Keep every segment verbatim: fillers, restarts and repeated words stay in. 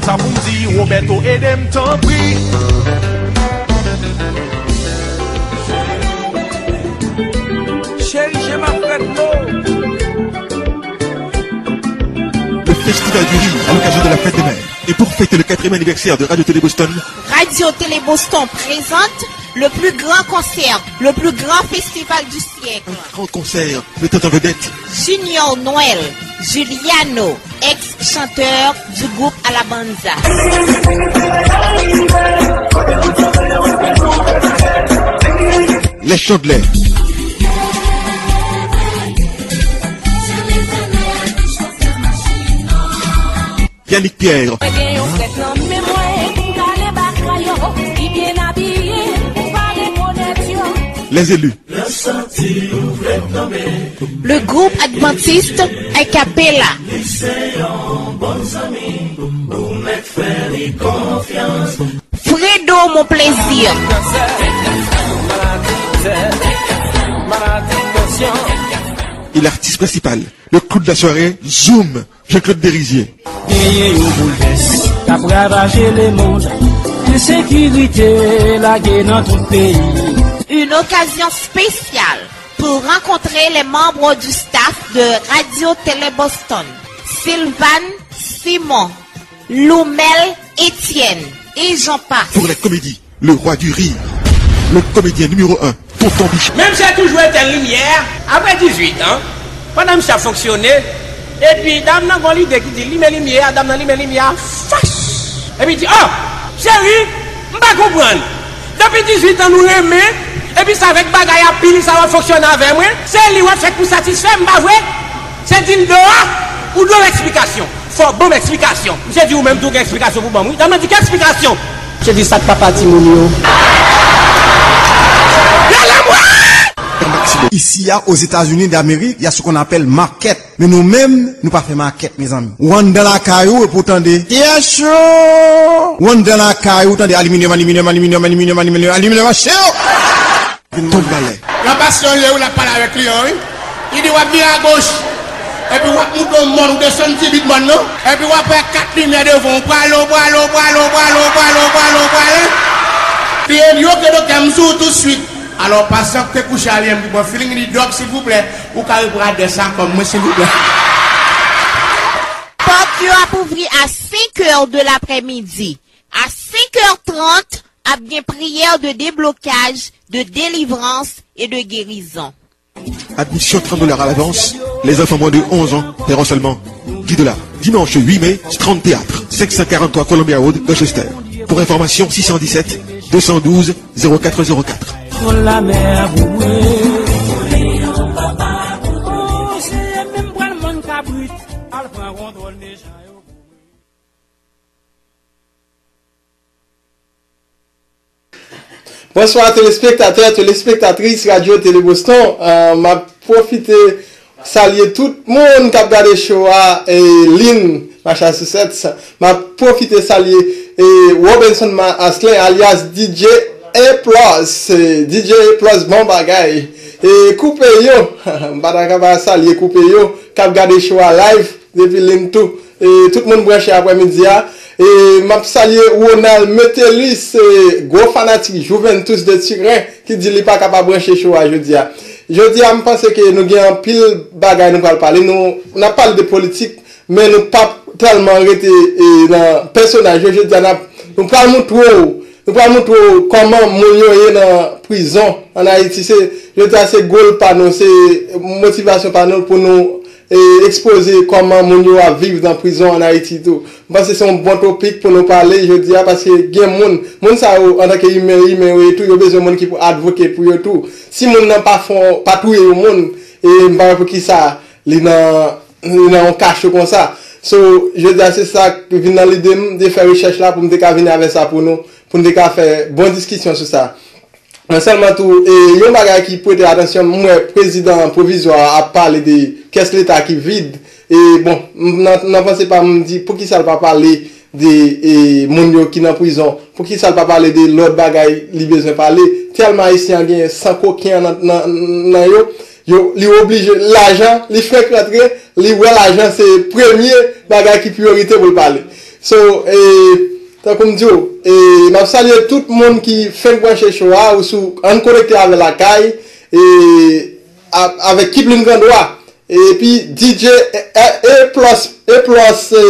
Sa pou m di, Roberto, ede m, tanpri. Cheri, je m'apprête, non. Le Festival du Rire à l'occasion de la fête des mères. Et pour fêter le quatrième anniversaire de Radio Télé Boston, Radio Télé Boston présente le plus grand concert, le plus grand festival du siècle. Un grand concert mettant en vedette Junior Noël, Juliano, ex-chanteur du groupe Alabanza. Les Chandeleurs. Yannick Pierre. Mwen gen yon frèt nan men mwen, m ka ale baka yo, li byen abiye, m pa rekonèt yo. Les Élus. Le groupe adventiste A Cappella. Fredo Mon Plaisir. Et l'artiste principal, le clou de la soirée, Zoom, Jean-Claude Derizier. Genyen yon boulvès k ap ravaje lemonn. Ensekirite lage nan tout peyi. Une occasion spéciale pour rencontrer les membres du staff de Radio Télé Boston, Sylvane Simon, Loumel Etienne, et j'en passe. Pour la comédie, le roi du rire, le comédien numéro un, Tonton Bichon. Menm si toujou etenn limyè a, apre dizuit an, pandan misye ap fonksyone, epi dam nan gon lide ki di limen limyè a, dam nan limen limyè a, fach! Epi di, "Oh, cheri, m pa konprann. Depi dizuit an nou renmen, epi sa avèk bagay a pil sa w ap fonksyone avè mwen, se li w ap fèt pou satisfè m, pa vre? Se dildo a, ou dwe yon eksplikasyon." Fò w ban m eksplikasyon. Misye di, "Ou menm tou gen eksplikasyon pou ban m, wi." Dam nan di, "Ki eksplikasyon?" Misye di, "Sa k papa timoun yo?" Isi a, aux États-Unis d'Amérique, il y a ce qu'on appelle market. Men nou menm, nou pa fè market, mezanmi. Ou anndan lakay ou, epi ou tande, "Yes, yo!" Ou anndan lakay ou, tande, "Aliminyòm, aliminyòm, aliminyòm, aliminyòm, aliminyòm, aliminyòm, achte yo!" Vin tonbe balè. Nan pasyon l ye wi, l ap pale avèk kliyan an, wi. Li di, "W ap vire agoch, epi w ap moute yon mòn, ou desann ti bit mòn nan, epi w ap wè kat limyè devan w, ou prale, ou prale, ou prale, ou prale, ou prale, ou prale, ou prale." Kliyan di, "Oke, doktè, m sou ou tousuit." Alò, pasyan ki te kouche a li menm ki pran feeling, li di, "Dòk, silvouplè, ou ka reprann adrès la kòm mwen, silvouplè?" Pòt yo ap ouvri a senk è de laprèmidi. A senk è trant, ap gen priyè de deblokaj, de delivrans e de gerizon. Admission trente dollars à l'avance. Les enfants moins de onze ans paieront seulement dix dollars. Dimanche huit mai, Strand Théâtre, cinq cent quarante-trois Columbia Road, Dorchester. Pour information, six cent dix-sept, deux cent douze, zéro quatre zéro quatre. Fon lamè a boure. Oh, se menm pral mann kabrit, al pran kontwòl Deschamps yo. Bonswa, telespektatè, telespektatris Radyo Tele Boston. Ah, m ap pwofite salye tout moun k ap gade show a, e, Lynn, Massachusetts. M ap pwofite salye, e, Robinson Ma-, Aslen, alyas D J Eplos. E, D J Eplos, bon bagay. E, Koupe Yo, m pa ta ka pa salye Koupe Yo, k ap gade show a live depi Lynn tou. E, tout moun branche aprèmidi a. E, m ap salye Ronald Metellus, e, gwo fanatik Juventus de Turin, ki di li pa ka pa branche show a jodi a. Jodi a, m panse ke nou gen anpil bagay nou pral pale. Nou, n ap pale de politik, men nou p ap tèlman rete, e, nan pèsonaj yo. Jodi a, n ap, nou pral montre w, nou pral montre w kòman moun yo ye nan prizon ann Ayiti. Se, jodi a, se goal pa nou, se motivasyon pa nou pou nou e ekspoze kòman moun yo ap viv nan prizon ann Ayiti tou. M panse se yon bon topik pou nou pale jodi a, paske gen moun, moun sa yo, antanke imen, imen yo ye tou, yo bezwen moun ki pou advoke pou yo tou. Si moun nan pa fon, pa touye yon moun, e m pa wè poukisa li nan, li nan yon kacho konsa. So, jodi a, se sa k vin nan lide m de fè rechèch la pou m te ka vini avè sa pou nou, pou n te ka fè bon diskisyon sou sa. Mwen sèlman tou, e, yon bagay ki prete atansyon m, m wè prezidan pwovizwa a ap pale de kès leta ki vid. E, bon, m, nan, nan panse pa m, m di, poukisa l pa pale de, e, moun yo ki nan prizon? Poukisa l pa pale de lòt bagay li bezwen pale? Tèlman Ayisyen an gen san koken nan, nan, nan yo, yo, li oblije, lajan, li fenk rantre, li wè lajan se premye bagay ki priyorite pou l pale. So, e, tankou m di w, e, m ap salye tout moun ki fenk branche show a, ou sou, ann konekte avè lakay, e, a- avèk Kiplin Grandwa, epi D J E, E, E plus, E plus, e,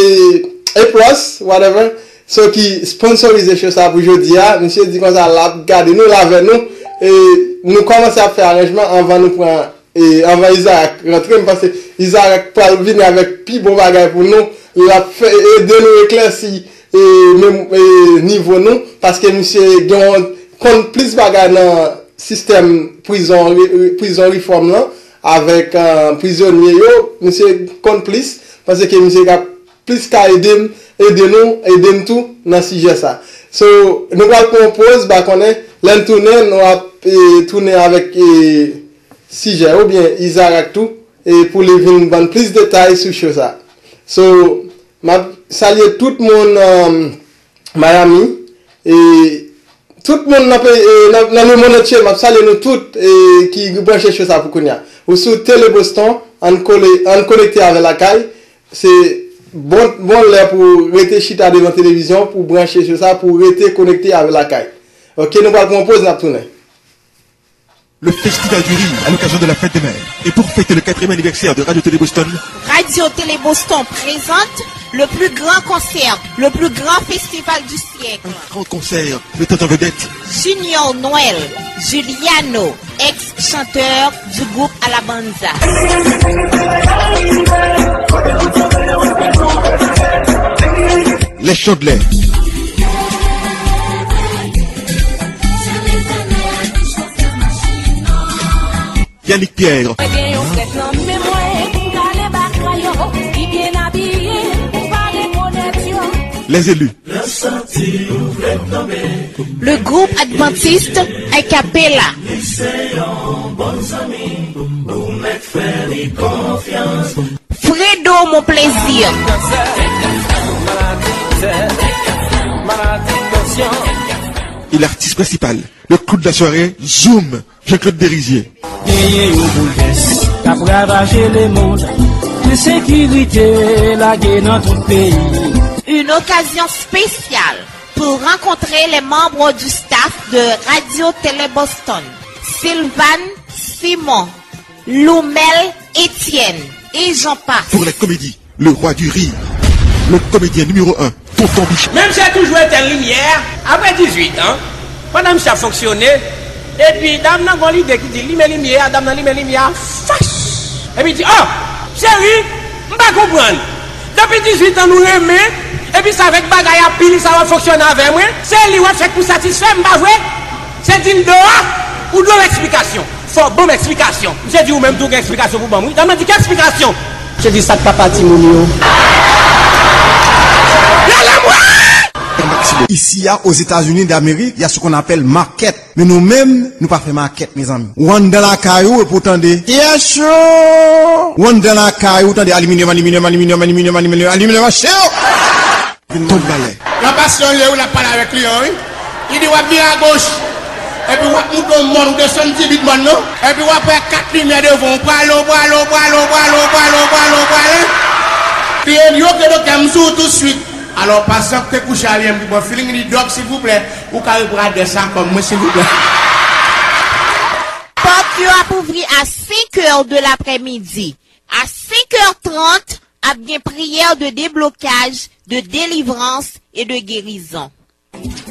E plus, whatever, so ki sponsorize show sa pou jodi a. Misye di konsa l ap gade nou, l avè nou, e, nou kòmanse ap fè aranjman anvan nou pran e, anvan Izarak rantre, m panse Izarak pral vini avèk pi bon bagay pou nou. L ap fè, ede nou eklèsi, e, menm, e, nivo nou, paske misye gen yon, konn plis bagay nan sistèm prizon, re- re- prizon refòm lan, avèk, e, prizonye yo, misye konn plis, panse ke misye ka plis ka ede m, ede nou, ede m tou nan sijè sa. So, nou pral pran yon poz, ba konnen, lè n tounen, nou ap, e, tounen avèk, e, sijè, oubyen Izarak tou, e, pou li vin ban n plis detay sou show sa. So, m ap salye tout moun, um, Miami, e, tout moun nan, peyi- e, nan, nan lemonn antye, m ap salye nou tout, e, ki branche show sa pou kounye a. Ou sou Tele Boston, ann kole, ann konekte avè lakay. Se bon, bon lè pou rete chita devan televizyon, pou branche show sa, pou rete konekte avè lakay. Ok, nou pral pran yon poz, n ap tounen. Le Festival du Rire à l'occasion de la fête des mères. Et pour fêter le quatrième anniversaire de Radio Télé Boston, Radio Télé Boston présente le plus grand concert, le plus grand festival du siècle. Un grand concert mettant en vedette Junior Noël, Juliano, ex-chanteur du groupe Alabanza. Les Chaudelais. Yannick Pierre. Mwen gen yon frèt nan men mwen, pou m gade bagay yo, ki byen abiye, ou pa rekonèt yo. Les Élus. Le groupe adventiste A Cappella. Fredo Mon Plaisir. Et l'artiste principal, le clou de la soirée, Zoom, Jean-Claude Derizier. Genyen yon boulvès k ap ravaje lemonn. Ensekirite lage nan tout peyi. Une occasion spéciale pour rencontrer les membres du staff de Radio Télé Boston, Sylvane Simon, Loumel Etienne et j'en passe. Pour la comédie, le roi du rire, le comédien numéro un, Tonton Bichon. Men misye toujou etenn limyè a, apre dizuit an, pandan misye ap fonksyone, epi dam nan gon lide ki di limen limyè a, dam nan limen limyè a, fach! Epi di, "Oh, cheri, m pa konprann. Depi dizuit an nou renmen, epi sa fè k bagay ap pil, sa w ap fonksyone avè mwen, se li w ap chèche pou satisfè m, pa vre? Se dildo a, ou dwe yon eksplikasyon." Fò w ban m eksplikasyon. Misye di ou menm tou gen eksplikasyon pou ban m, wi. Dam nan di, "Ki eksplikasyon?" Misye di, "Sa k papa timoun yo?" Rele mwen! Isi a, Ozetazini Damerik, y a ce qu'on appelle market. Men nou menm, nou pa fè market, mezanmi. Ou anndan lakay ou, epi ou tande, "Yes, yo!" Ou anndan lakay ou, tande, "Aliminyòm, aliminyòm, aliminyòm, aliminyòm, aliminyòm, aliminyòm, achte yo!" Vin tonbe malè. Nan pasyon li ye wi, l ap pale avèk kliyan an, wi. Li di, "W ap vire agoch." Epi w ap moute yon mòn, ou desann dibit mòn nan. Epi w ap wè kat limyè devan w, pwalo, pwalo, pwalo, pwalo, pwalo, pwalo, pwalo. Kliyan di, "Oke, doktè, m sou ou tousuit." Alò, pasyan ki te kouche a li menm ki pran feeling, li di, "Dòk, silvouplè, ou ka reponn adrès la kòm mwen, silvouplè." Pòt yo ap ouvri a senk è de laprèmidi. A senk è trant, ap gen priyè de deblokaj, de delivrans e de gerizon.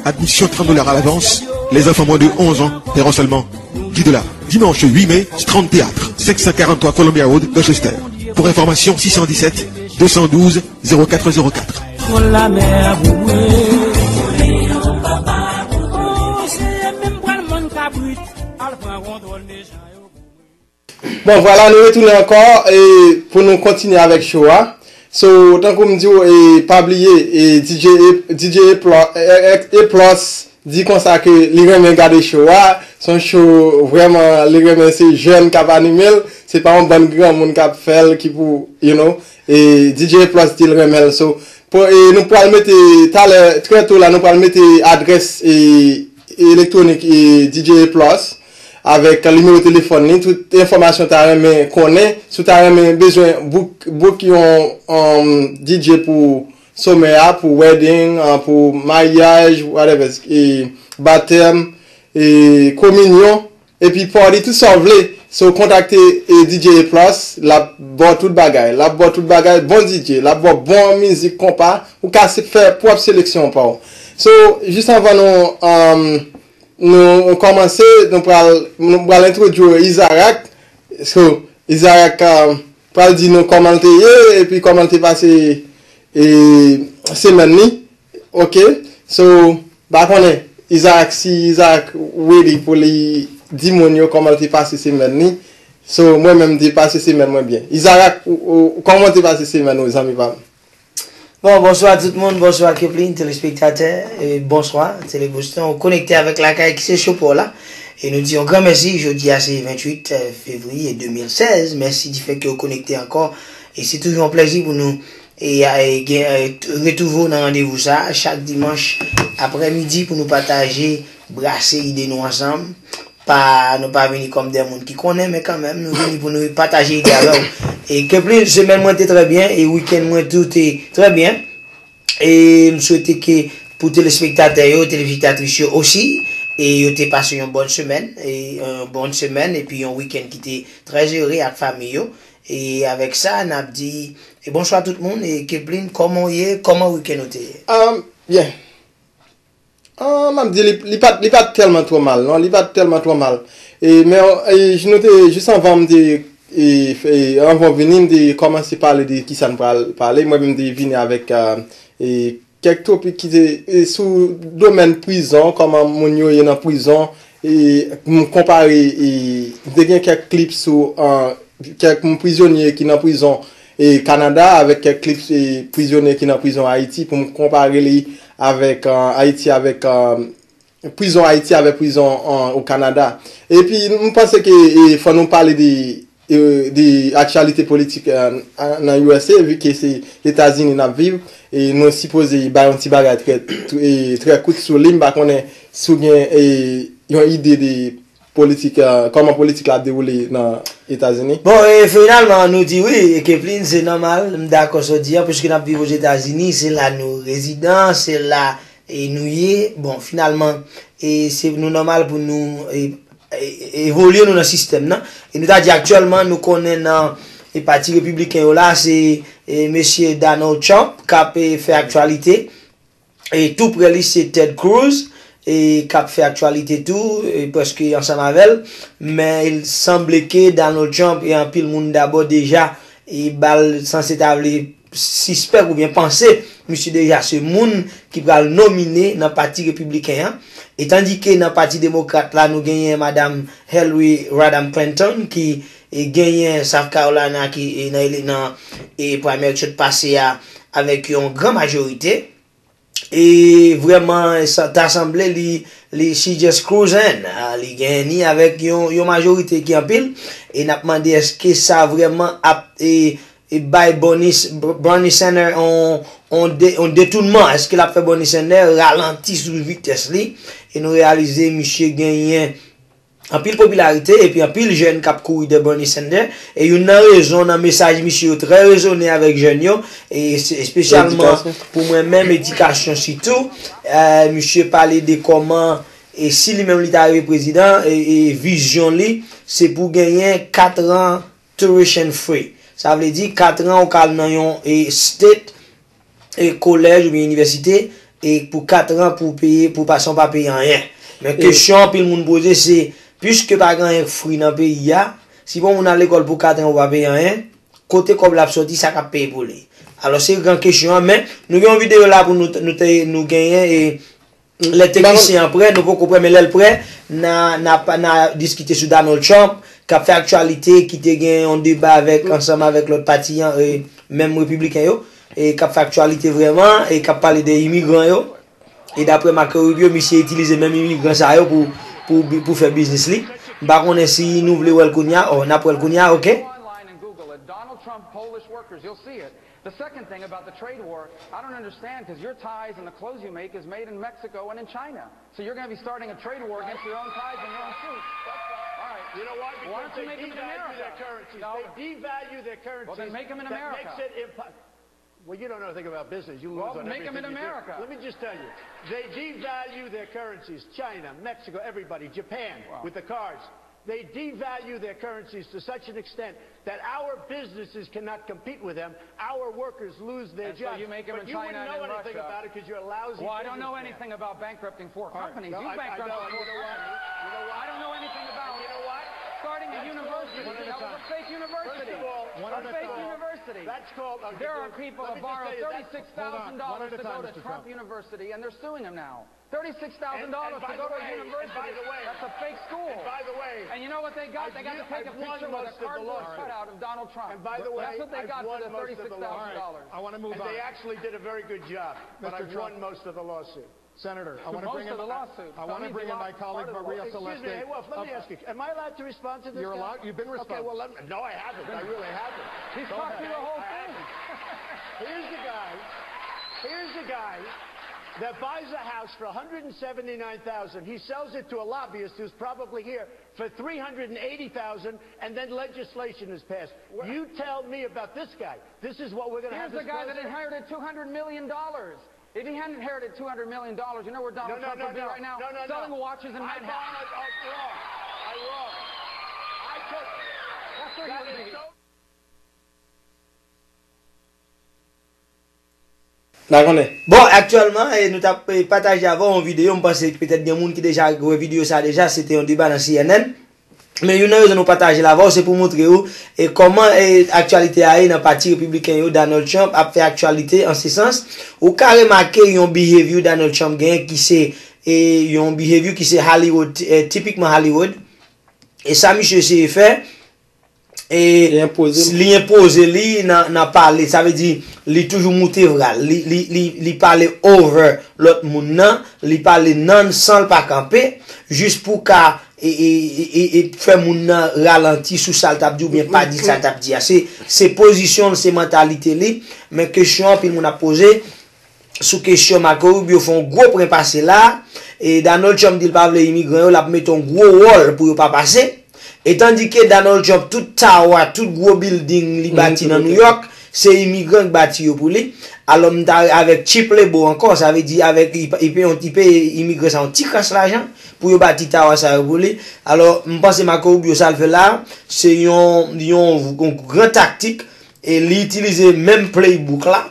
Admission trente dollars à l'avance. Les enfants moins de onze ans paieront seulement dix dollars. Dimanche huit mai, Strand Théâtre, cinq cent quarante-trois Columbia Road, Dorchester. Pour information, six cent dix-sept, deux cent douze, zéro quatre zéro quatre. Konn lamè a boure. Oh, se menm pral mòn kabrit, al pran kontwòl de jan yo boure. Bon, vwala, nou retounen ankò, e, pou nou kontinye avèk show a. So, tankou m di w, e, pa bliye, e, D J E, D J E Plus, e, e, E Plus di konsa ke li renmen gade show a. Se yon show vrèman li renmen, se jèn k ap anime l. Se pa yon bann granmoun k ap fè l ki pou, you know, e, D J E Plus di l renmen l. So, pou, e, nou pral mete, talè, trè to la, nou pral mete adrès, e, elektwonik, e, D J E Plus, avèk nimewo telefòn li, tout enfòmasyon ta renmen konnen, si w ta renmen bezwen book, book yon, um, D J pou somè a, pou wedding, ah, pou maryaj, whatever, e batèm, e kominyon, epi party, tout sa w vle. So, kontakte e, D J A Plus, l ap ba w tout bagay. L ap ba w tout bagay, bon D J, l ap ba w bon mizik konpa, ou ka se, fè pwòp seleksyon pa w. So, jis anvan nou, um, nou kòmanse, nou pral, nou pral entwodui Izarak. So, Izarak, um, pral di nou kòman l te ye, epi kòman l te pase, e, semèn li. Ok, so, pa konnen Izarak, si Izarak ready pou li di moun yo kòman l te pase semèn li. So, mwen menm, m te pase semèn mwen byen. Izarak, ou, ou, kòman w te pase semèn ou, zanmi pa m? Bon, bonswa tout moun, bonswa Keplin, telespektatè, e bonswa, Tele Boston. Ou konekte avèk Lakay ki se Show pa w la. E nou di yon gran mèsi, jodi a se venntuit fevriye de mil sèz. Mèsi di fè ke ou konekte ankò. E se toujou yon plèzi pou nou e, e, gen, e, retwouve w nan randevou sa a chak dimanch aprèmidi pou nou pataje, brase ide nou ansanm. Pa, nou pa vini kòm de moun ki konnen, men kanmenm, nou vini pou nou pataje ide avè w. E Keplin, semèn mwen te trè byen, e wikenn mwen tou te trè byen. E m swete ke pou telespektatè yo, telespektatris yo osi, e yo te pase yon bòn semèn, e yon bòn semèn, epi yon wikenn ki te trè ere ak fanmi yo. E avèk sa, n ap di, e bonswa tout moun, e Keplin, kòman w ye, kòman wikenn ou te ye? Um, byen. Ah, m ap di, li, li pa t, li pa t tèlman twò mal, non, li pa t tèlman twò mal. E, men, e, j- nou te, jis anvan m te, e, e, anvan w vini, m te kòmanse pale de kisa n pral pale. Mwen menm, m te vini avèk, ah, e, kèk topik ki te, e, sou domèn prizon, kòman moun yo ye nan prizon, e, m konpare, e, m te gen kèk klip sou, ah, kèk prizonye ki nan prizon, e, Kanada avèk kèk klip, e, prizonye ki nan prizon Ayiti pou m konpare li avèk, ah, Ayiti avèk, ah, prizon Ayiti avèk prizon, ah, o Kanada. Epi m panse ke, e, fò nou pale de, e, de aktyalite politik, ah, nan U S A, vi ke se Etazini n ap viv, e nou sipoze bay yon ti bagay trè, e, trè kout sou li. M pa konnen si w gen, e, yon ide de politik, eh, kòman politik la ap dewoule nan Etazini? Bon, e finalman, nou di wi, e Keplin, se nòmal, m dakò sa w di a, piske n ap viv Ozetazini, se la nou rezidan, se la e nou ye. Bon, finalman, e se nou nòmal pou nou e, e, evolye nou nan sistèm nan. E nou ta di aktyèlman, nou konnen nan e pati repibliken yo la, se e mesye Donald Trump k ap e fè aktyalite. E tou prè li se Ted Cruz e k ap fè aktyalite tou, e prèske ansanm avè l. Men il sanble ke Donald Trump e anpil moun dabò deja e ba l sanse ta vle sispèk oubyen panse misye deja se moun ki pral nomine nan pati repibliken an. E tandike nan pati demokrat la nou genyen madanm Hillary Rodham Clinton ki e genyen South Carolina ki e nan ele- nan e primary sot pase a avèk yon gran majorite. E vrèman sa ta sanble li li she just cruising, ah, li genyen ni avèk yon yon majorite ki anpil. E n ap mande èske sa vrèman ap e, e bay Bernie, Bernie Sanders on on, de, on detounman, èske l ap fè Bernie Sanders ralanti sou vitès li? E nou reyalize misye genyen anpil popilarite epi anpil jèn k ap kouri dè Bernie Sanders. E youn nan rezon nan mesaj misye yo trè rezone avèk jèn yo, e espesyalman pou mwen menm, edikasyon sitou. Misye pale de kòman, e si li menm li ta rive prezidan, e, e vizyon li se pou genyen kat ran tuition free. Sa vle di kat ran ou ka al nan yon e state e kolèj oubyen inivèsite e pou kat ran pou w peye, pou w pa san w pa peye anyen. Men kesyon anpil moun poze se, piske pa gen anyen k fri nan peyi a, si yon moun al lekòl pou kat ran ou pa peye anyen, kote kòb la ap sòti, sa k ap peye pou li? Alò se gran kesyon an, men nou gen yon videyo la pou nou nou te nou genyen e lè teknisyen an prè, nou poko prè, men lè l prè, n a n a n a diskite sou Donald Trump k ap fè aktyalite, ki te gen yon deba avèk ansanm avèk lòt pati an, e, menm repibliken yo, e k ap fè aktyalite vrèman, e k ap pale de imigran yo. E daprè Marco Rubio, misye itilize menm imigran sa yo pou pou pou fè biznis li. M pa konnen si nou vle wè l kounye a, o, n ap wè l kounye a, oke? The second thing about the trade war, I don't understand because your ties and the clothes you make is made in Mexico and in China. So you're going to be starting a trade war against your own ties and your own troops. All right. You know what? Because why don't you make them in America? Their currencies. No. They devalue their currencies. Well, then make them in America. That makes it impossible. Well, you don't know anything about business. You lose Well, on make 'em everything in you do. America. Let me just tell you, they devalue their currencies. China, Mexico, everybody, Japan, Wow. with the cards. They devalue their currencies to such an extent that our businesses cannot compete with them. Our workers lose their And so jobs. you make 'em But in you China wouldn't and know in anything Russia. About it because you're a lousy Well, I don't know businessman. Anything about bankrupting four All right. companies. No, You I, I, bankrupt know, four you know what? companies. You know what? I don't know anything about You know what? Starting a That's university. called- That was a fake university. First of all, A fake university. That's called a There are people let that me just borrowed tell you, that's- thirty-six thousand dollars to go to Trump University, and they're suing him now. Thirty-six thousand dollars to go to a university. That's a fake school. And by the way, And you know what they got? They got to take a picture with a cardboard cutout of Donald Trump. And by the way, That's what they got for the thirty-six thousand dollars. I want to move on. And they actually did a very good job, but I've won most of the lawsuit. Senator, I want to bring in, I want to bring in my colleague Maria Celeste. Excuse me, hey, Wolf, let me ask you, am I allowed to respond to this? You're allowed. You've been Okay, responding. Well, let me, no, I haven't. I really haven't. He's talked through the whole thing. Here's the guy. Here's the guy that buys a house for one hundred seventy-nine thousand. He sells it to a lobbyist who's probably here for three hundred eighty thousand, and then legislation is passed. You tell me about this guy. This is what we're going to have. Here's the guy that inherited two hundred million dollars. If he hadn't inherited two hundred million dollars, you know where Donald Trump would be right now? Selling watches in Manhattan. I borrowed off wrong. I wrong. I took. That's where he would be. N a konnen. Bon, aktyèlman, e, nou t ap e, pataje avè w yon videyo. M panse petèt gen moun ki deja wè videyo sa deja. Se te yon deba nan C N N. Men youn nan rezon nou pataje l avè w, se pou montre w e kòman e, aktyalite a ye nan pati repibliken yo. Donald Trump ap fè aktyalite an se sans. Ou ka remake yon behavior Donald Trump genyen ki se e, yon behavior ki se Hollywood, e, tipikman Hollywood. E sa misye eseye fè, e li enpoze li nan, nan pale. Sa vle di, li toujou moute vra l. Li, li, li, li pale over lòt moun nan. Li pale nan san l pa kanpe. Jis pou ka e, e, e, e, e fè moun nan ralanti sou sa l t ap di oubyen pa di sa l t ap di a. Se, se pozisyon l, se mantalite li. Men kesyon anpil moun ap poze, sou kesyon Marco Rubio fè yon gwo pwen pase la, e Donald Trump di l pa vle imigran yo, l ap mete yon gwo wòl pou yo pa pase. E tandike Donald Trump, tout tower, tout gwo building li bati nan New York, se imigran k bati yo pou li. Alò, m ta avèk cheap labor ankò, sa vle di avèk, li, li peye, li peye imigran sa yon ti kras lajan pou yo bati tower sa yo pou li. Alò, m panse Marco Rubio sa l fè la, se yon, yon, yon gran taktik, e li itilize menm playbook la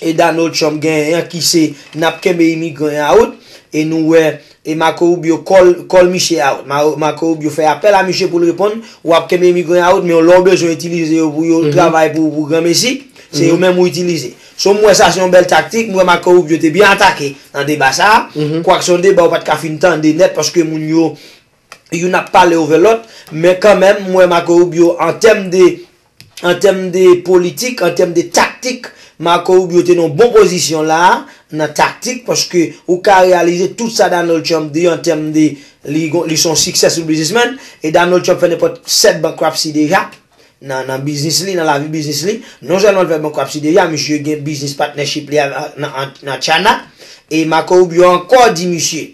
e Donald Trump genyen an ki se n ap kenbe imigran yo out, e nou wè e Marco Rubio call, call misye out. Marco Rubio fè apèl a misye pou l reponn, w ap kenbe imigran yo out, men lè w bezwen itilize yo pou yo travay pou, pou granmesi, se yo menm ou itilize. So m wè sa se yon bèl taktik, m wè Marco Rubio te byen atake nan deba sa a, kwak se yon deba ou pa t ka fin tande nèt paske moun yo youn ap pale over lòt, men kanmenm m wè Marco Rubio an tèm de an tèm de politik, an tèm de taktik, Marco Rubio te nan yon bon pozisyon la a, nan taktik, paske ou ka reyalize tout sa Donald Trump di an tèm de, li, li se yon successful businessman, e Donald Trump fè nenpòt sèt bankruptcy deja, nan, nan biznis li, nan lavi biznis li. Non sèlman l fè bankruptcy deja, misye gen business partnership li a, nan, nan, nan China, e Marco Rubio ankò di misye,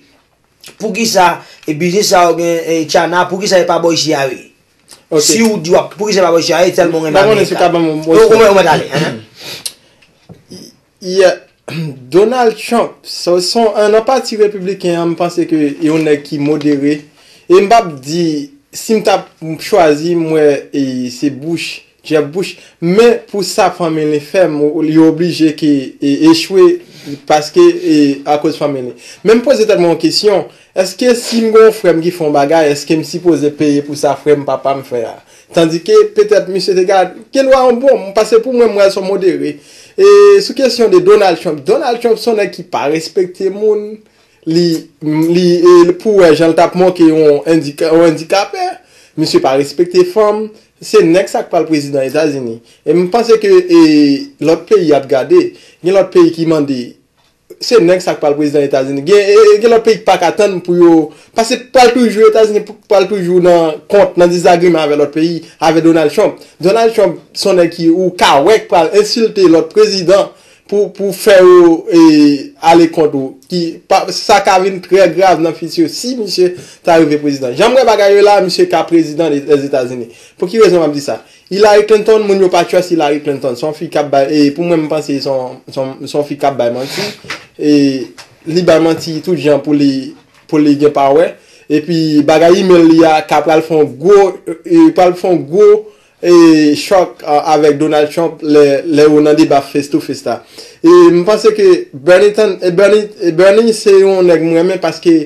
poukisa e biznis sa yo gen e China, poukisa yo pa ba w isi a yo ye? Si ou di w ap, poukisa yo pa ba w isi a yo ye, tèlman w renmen Amerik la. Ou mèt ale. Yeah, Donald Trump, so, son, nan pati repibliken an, m panse ke e yon nèg ki modere. E m p ap di, si m t ap chwazi, m wè e se Bush, Jeb Bush, men pou sa fanmi li fè m, li oblije ke e, echwe paske e, akoz fanmi li. Men m poze tèt mwen yon kesyon, èske si m gen yon frè m ki fè yon bagay, èske m sipoze peye pou sa frè m, papa m fè a? Tandike petèt misye te gade, gen dwa yon bon, paske pou mwen, m wè l se yon modere. E sou kesyon de Donald Trump, Donald Trump se yon nèg ki pa respekte moun, li, li, e, pou wè jan l t ap moke yon endika, yon endikape, misye pa respekte fanm, se nèk sa k pral prezidan Etazini. E m panse ke e, lòt peyi ap gade, gen lòt peyi ki mande, se nèk sa k pral prezidan Etazini. Gen, e, gen lòt peyi k pa ka tann pou yo, paske pral toujou Etazini, pral toujou nan kont, nan dezagreman avè lòt peyi, avè Donald Trump. Donald Trump se yon nèg ki ou ka wè k pral ensilte lòt prezidan, pou, pou fè yo e, ale kont ou. Ki, pa, sa ka vin trè grav nan fiti si misye ta rive prezidan. Jan m wè bagay yo la, misye ka prezidan Lèzetazini. Pou ki rezon m ap di sa? Hillary Clinton, moun yo pa trust Hillary Clinton. Se yon fi k ap bay, e pou mwen, m panse se yon, se yon, se yon fi k ap bay manti. E li bay manti tout jan pou li, pou li gen pawè. Epi bagay email li a ka pral fè yon gwo, e, pral fè yon gwo e, chòk a, avèk Donald Trump lè, lè yo nan deba face to face la. E m panse ke Bernie, Tan- e Bernie, e Bernie se yon nèg m renmen paske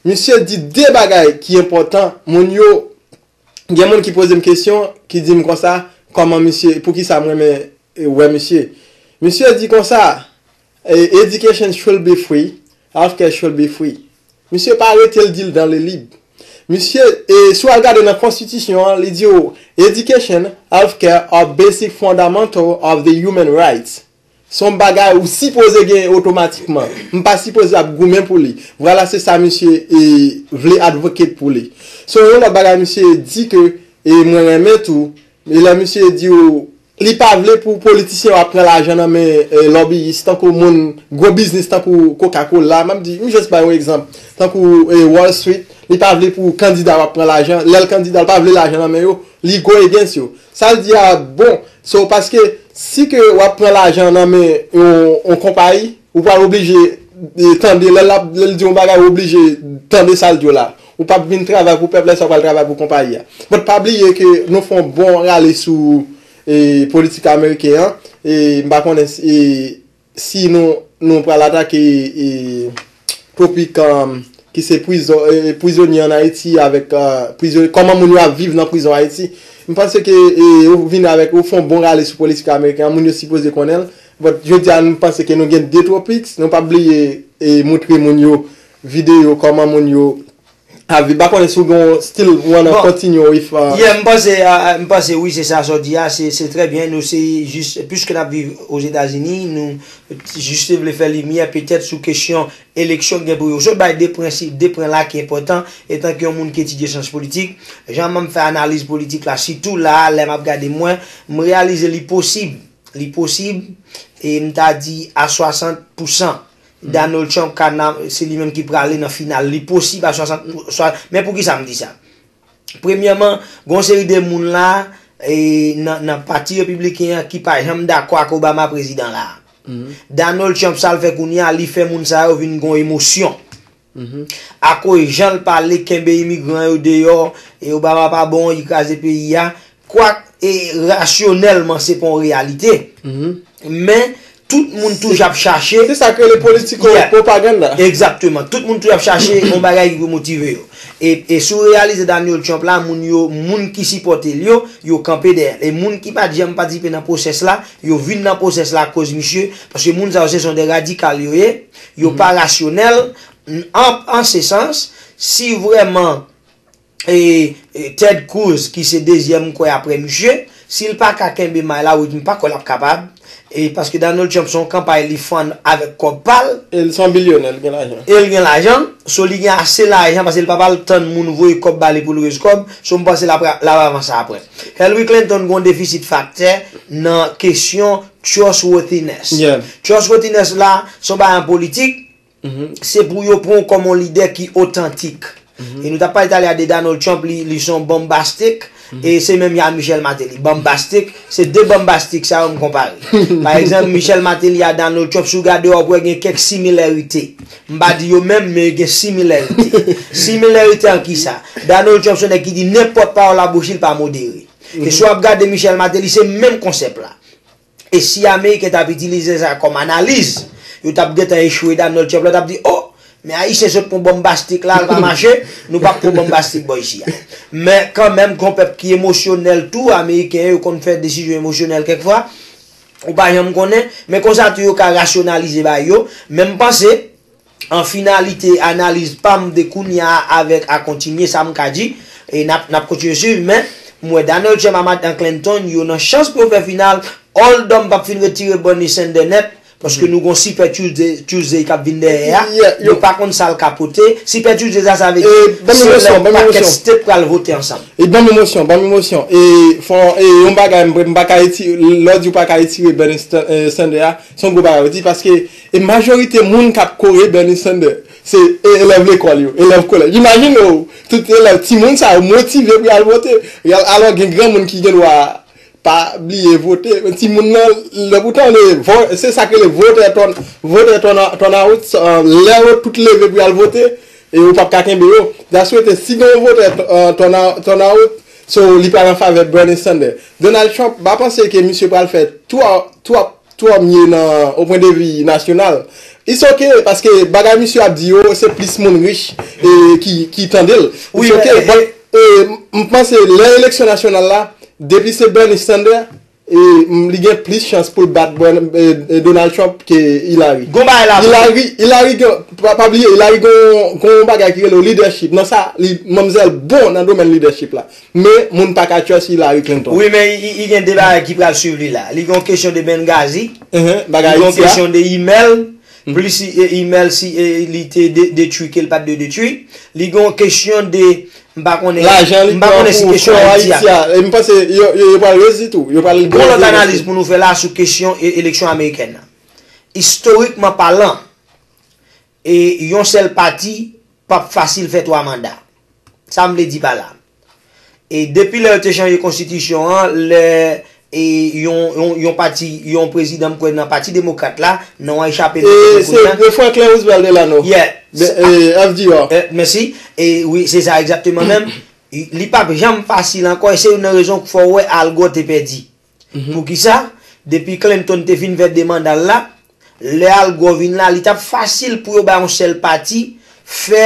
misye di de bagay ki enpòtan. Moun yo, gen moun ki poze m kesyon, ki di m konsa, kòman misye, poukisa m renmen e, wè misye. Misye di konsa, e, education should be free, healthcare should be free. Misye pa rete l di l dans le libre. Misye, e, si w al gade nan konstitisyon an, li di w, education, healthcare are basic fundamental of the human rights. Se yon bagay ou sipoze gen otomatikman. M pa sipoze ap goumen pou li. Vwala se sa misye e, vle advocate pou li. So yon lòt bagay misye di ke, e mwen renmen tou, e lè misye di w, li pa vle pou politisyen yo ap pran lajan nan men e, lobbyist, tankou moun, gwo biznis tankou Coca-Cola. M ap di, m just bay yon egzanp, tankou e, Wall Street, li pa vle pou kandida yo ap pran lajan. Lè l kandida, l pa vle lajan nan men yo, li go against yo. Sa l di a bon. So, paske si ke w ap pran lajan nan men yon, yon konpayi, ou pral oblije e, tande, lè l ap, lè l di yon bagay, ou oblije tande sa l di w la. Ou p ap vin travay pou pèp la, sa w pral travay pou konpayi a. But pa bliye ke nou fè yon bon rale sou e, politik ameriken an. E m pa konnen si, e, si nou, nou pral atake e, topik um, ki se prizon, e, prizonye an Ayiti avèk uh, prizon, kòman moun yo ap viv nan prizon Ayiti. M panse ke e, ou vin avèk, ou fè yon bon rale sou politik ameriken an, moun yo sipoze konnen l. But jodi a, m panse ke nou gen de topics, nou p ap bliye e, moutre moun yo videyo kòman moun yo ap viv. M pa konnen si w gen yon still wanna Bon, continue with uh, yeah, m panse, uh, m panse wi, se sa sa w di a, se, se trè byen. Nou se jis, piske n ap viv Ozetazini, nou jis te vle fè limyè petèt sou kesyon eleksyon k gen pou yo. Sot bay de prensip, de pwen la ki enpòtan, etan ke yon moun ki etidye syans politik, jan m fè analiz politik la, sitou la, lè m ap gade mwen, m reyalize li posib, li posib, e m ta di a swasant pousan, Donald Trump ka nan, se li menm ki prale nan final. Li posib a swasant pou, swa, men poukisa m di sa? Premyèman, gon seri de moun la, e, nan, nan pati repibliken an ki pa janm dakò ak Obama prezidan la. Donald Trump, sa l fè kounye a, li fè moun sa yo vin gon emosyon. Akoz jan l pale, kenbe imigran yo deyò, e Obama pa bon, li kraze peyi a. Kwak, e, rasyonèlman, se pa yon reyalite. Men, tout moun toujou ap chache. Se sa k rele politiko propaganda. Egzakteman. Tout moun toujou ap chache yon bagay ki pou motive yo. E, e si w reyalize Donald Trump la, moun yo, moun ki sipòte l yo, yo kanpe dèyè l. E moun ki pa t janm patisipe nan pwosès la, yo vin nan pwosès la akoz misye, paske moun sa yo se son de radikal yo ye, yo pa rasyonèl, an, an se sans, si vrèman e, e, Ted Cruz, ki se dezyèm m kwè apre misye, si l pa ka kenbe may la, wi, m pa kwè l ap kapab. E paske Donald Trump se yon kanpay li fann avèk kòb pa l. E l se yon bilyonè, l gen lajan. E l gen lajan. So li gen ase lajan paske l pa pral tann moun voye kòb ba li pou l rez kòb. So m panse l ap, l ap avanse apre. Hillary Clinton gen yon defisit faktè nan kesyon trustworthiness. Trustworthiness la, se yon bagay an politik. Se pou yo pran w kòm yon lidè ki otantik. E nou t ap pale talè a de Donald Trump, li, li se yon bombastic, e se menm jan a Michel Martelly. Bombastic, se de bombastic sa yo m konpare. Pa egzanp, Michel Martelly a Donald Trump, si w gade w ap wè gen kèk similarite. M pa di yo menm, men gen similarite. Similarite an kisa? Donald Trump se yon nèg ki di nenpòt pawòl a bouch li, li pa modere. E si w ap gade Michel Martelly, se menm konsèp la. E si Ameriken t ap itilize sa kòm analiz, yo t ap gentan echwe Donald Trump la, t ap di, o, men Ayisyen sot pran bombastik la, l pa mache, nou p ap pran bombastik bò isi a. Men kanmenm, gon pèp ki emosyonèl tou, Ameriken yo konn fè desizyon emosyonèl kèk fwa, ou pa janm konnen, men konsa tou yo ka rasyonalize bagay yo, men m panse, An finalite analiz pa m de kounye a avèk a kontinye, sa m ka di, e n ap, n ap kontinye swiv, men m wè Donald Trump a Madan Clinton yo nan chans pou yo fè final, although m p ap fin retire Bernie Sanders nèt, Paske nou gon Super Tuesday, Tuesday k ap vin dèyè a. Yo pa konn sa l ka pote. Super Tuesday sa, sa vle di se lè yon pakèt state pral vote ansanm. E ban m emosyon, ban m emosyon. E fò, e yon bagay m, m pa ka retire, lè w di w pa ka retire Bernie Stan- eh, Sanders a, se yon gwo bagay w di, paske e majorite moun k ap kore Bernie Sanders, se e- elèv lekòl yo, elèv kolèj. Imajine w, tout elèv, timoun sa yo motive pou y al vote. Y al- Alò, gen granmoun ki gen dwa pa bliye vote. Timoun nan, lè pou tande, vo- se sa k rele votè turn- votè turn- turnout, lè yo tout leve pou y al vote, e ou p ap ka kenbe yo. That's why si gen yon votè turnout, so li pral an favè Bernie Sanders. Donald Trump, m pa panse ke misye pral fè twò, twò, twò mye nan, au point de vue national. It's ok, paske bagay misye ap di yo, se plis moun rich e ki, ki tande l. It's ok, but e, m panse lè eleksyon nasyonal la, depi se Bernie Sanders, e, m- li gen plis chans pou l bat Bern- e, e, Donald Trump ke Hillary. Gon bagay la. Hillary, Hillary gen, pa, pa bliye, Hillary gen, gen yon bagay ki rele leadership. Nan sa, li, manmzèl bon nan domèn leadership la. Men, moun pa ka trust Hillary Clinton. Wi, men i, i gen de bagay ki pral swiv li la. Li gen yon kesyon de Benghazi. Li gen yon kesyon de email. Plis i- e- email si e- li te de- detwi ke l pa t dwe detwi. Li gen yon kesyon de, m pa konnen, lajan li m pa pran konnen si pou kesyon fò Ayiti a. Ayiti a. E m panse yo, yo, yo pral rezi tou. Yo pral Gon lòt analiz pou nou fè la sou kesyon e- eleksyon amerikèn nan. Istorikman palan, e yon sèl pati p ap fasil fè twa manda. Sa m vle di pa la. E depi lè yo te chanje konstitisyon an, lè e yon, yon, yon pati, yon prezidan, m kwè nan Pati Demokrat la, non an echape m. E se Franklin Roosevelt Delano. Yeah. F D R. Eh, mèsi. E wi, se sa egzakteman menm. Li p ap janm fasil ankò, e se youn nan rezon k fè w wè Al Gore te pèdi. Poukisa? Depi Clinton te fin fè de manda l la, lè Al Gore vin la, li t ap fasil pou yo bay yon sèl pati fè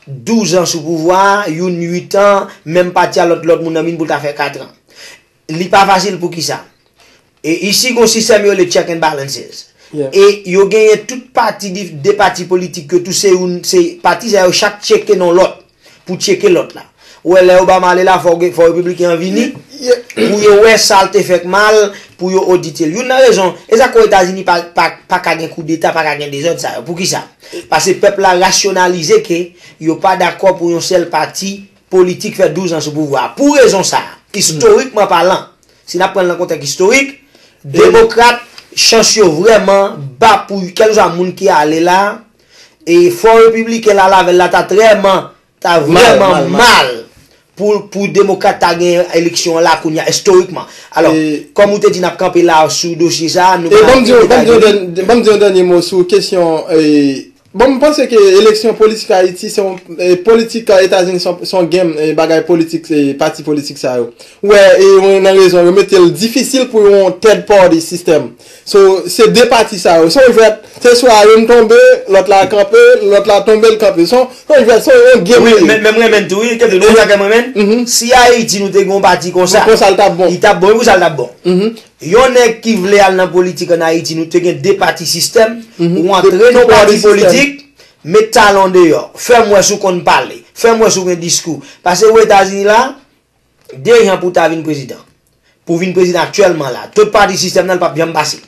douz an sou pouvwa a, youn uit an, menm pati a lòt, lòt moun nan vin pou l ta fè kat an. Li pa fasil poukisa? E isi gon sistèm yo rele check and balances. E yo genyen tout pati, de pati politik yo tou se youn, se pati sa yo chak tcheke non lòt pou tcheke lòt la. Ou wè lè Obama ale la, fò, fò repibliken an vini pou yo wè sa l te fè k mal, pou yo odite l. Youn nan rezon, e sa k fè Etazini pa, pa, pa ka gen koudeta, pa ka gen dezòd sa yo. Poukisa? Paske pèp la rasyonalize ke yo pa dakò pou yon sèl pati politik fè douz an sou pouvwa a. Pou rezon sa a, istorikman palan, si n ap pran l nan kontèks istorik, demokrat, chans yo vrèman ba pou kèlkeswa moun ki ale la, e fò repibliken la, lavèl la ta trèman, ta vrèman mal pou, pou demokrat ta gen eleksyon an la kounye a, istorikman. Alò, kòm ou te di n ap kanpe la sou dosye sa a, nou pa gen detay. Ban m di yon dènye mo sou kesyon, e, Bon, m panse ke eleksyon politik Ayiti, se yon, e, politik, e, Etazini, se yon, se yon game, e, bagay politik, e, pati politik sa yo. Ou wè, e, ou nan rezon, yo mete l difisil pou yon third party system. So, se de pati sa yo. Se yon jwèt, se swa youn tonbe, lòt la kanpe, lòt la tonbe, l kanpe. Se yon, se yon jwèt, se yon game. Wi, men, men m renmen tou, wi, Kevin, ou wè sa ke m renmen? Si Ayiti nou te gen yon pati konsa, konsa l t ap bon. Li t ap bon, wi, pou sa l t ap bon. Yon nèg ki vle al nan politik ann Ayiti, nou te gen de pati sistèm, ou antre nan yon pati politik, met talon deyò, fè m wè si w konn pale, fè m wè si w gen diskou. Paske ou Etazini la, de jan pou w ta vin prezidan. Pou w vin prezidan aktyèlman la, tout pati sistèm nan, l p ap janm pase.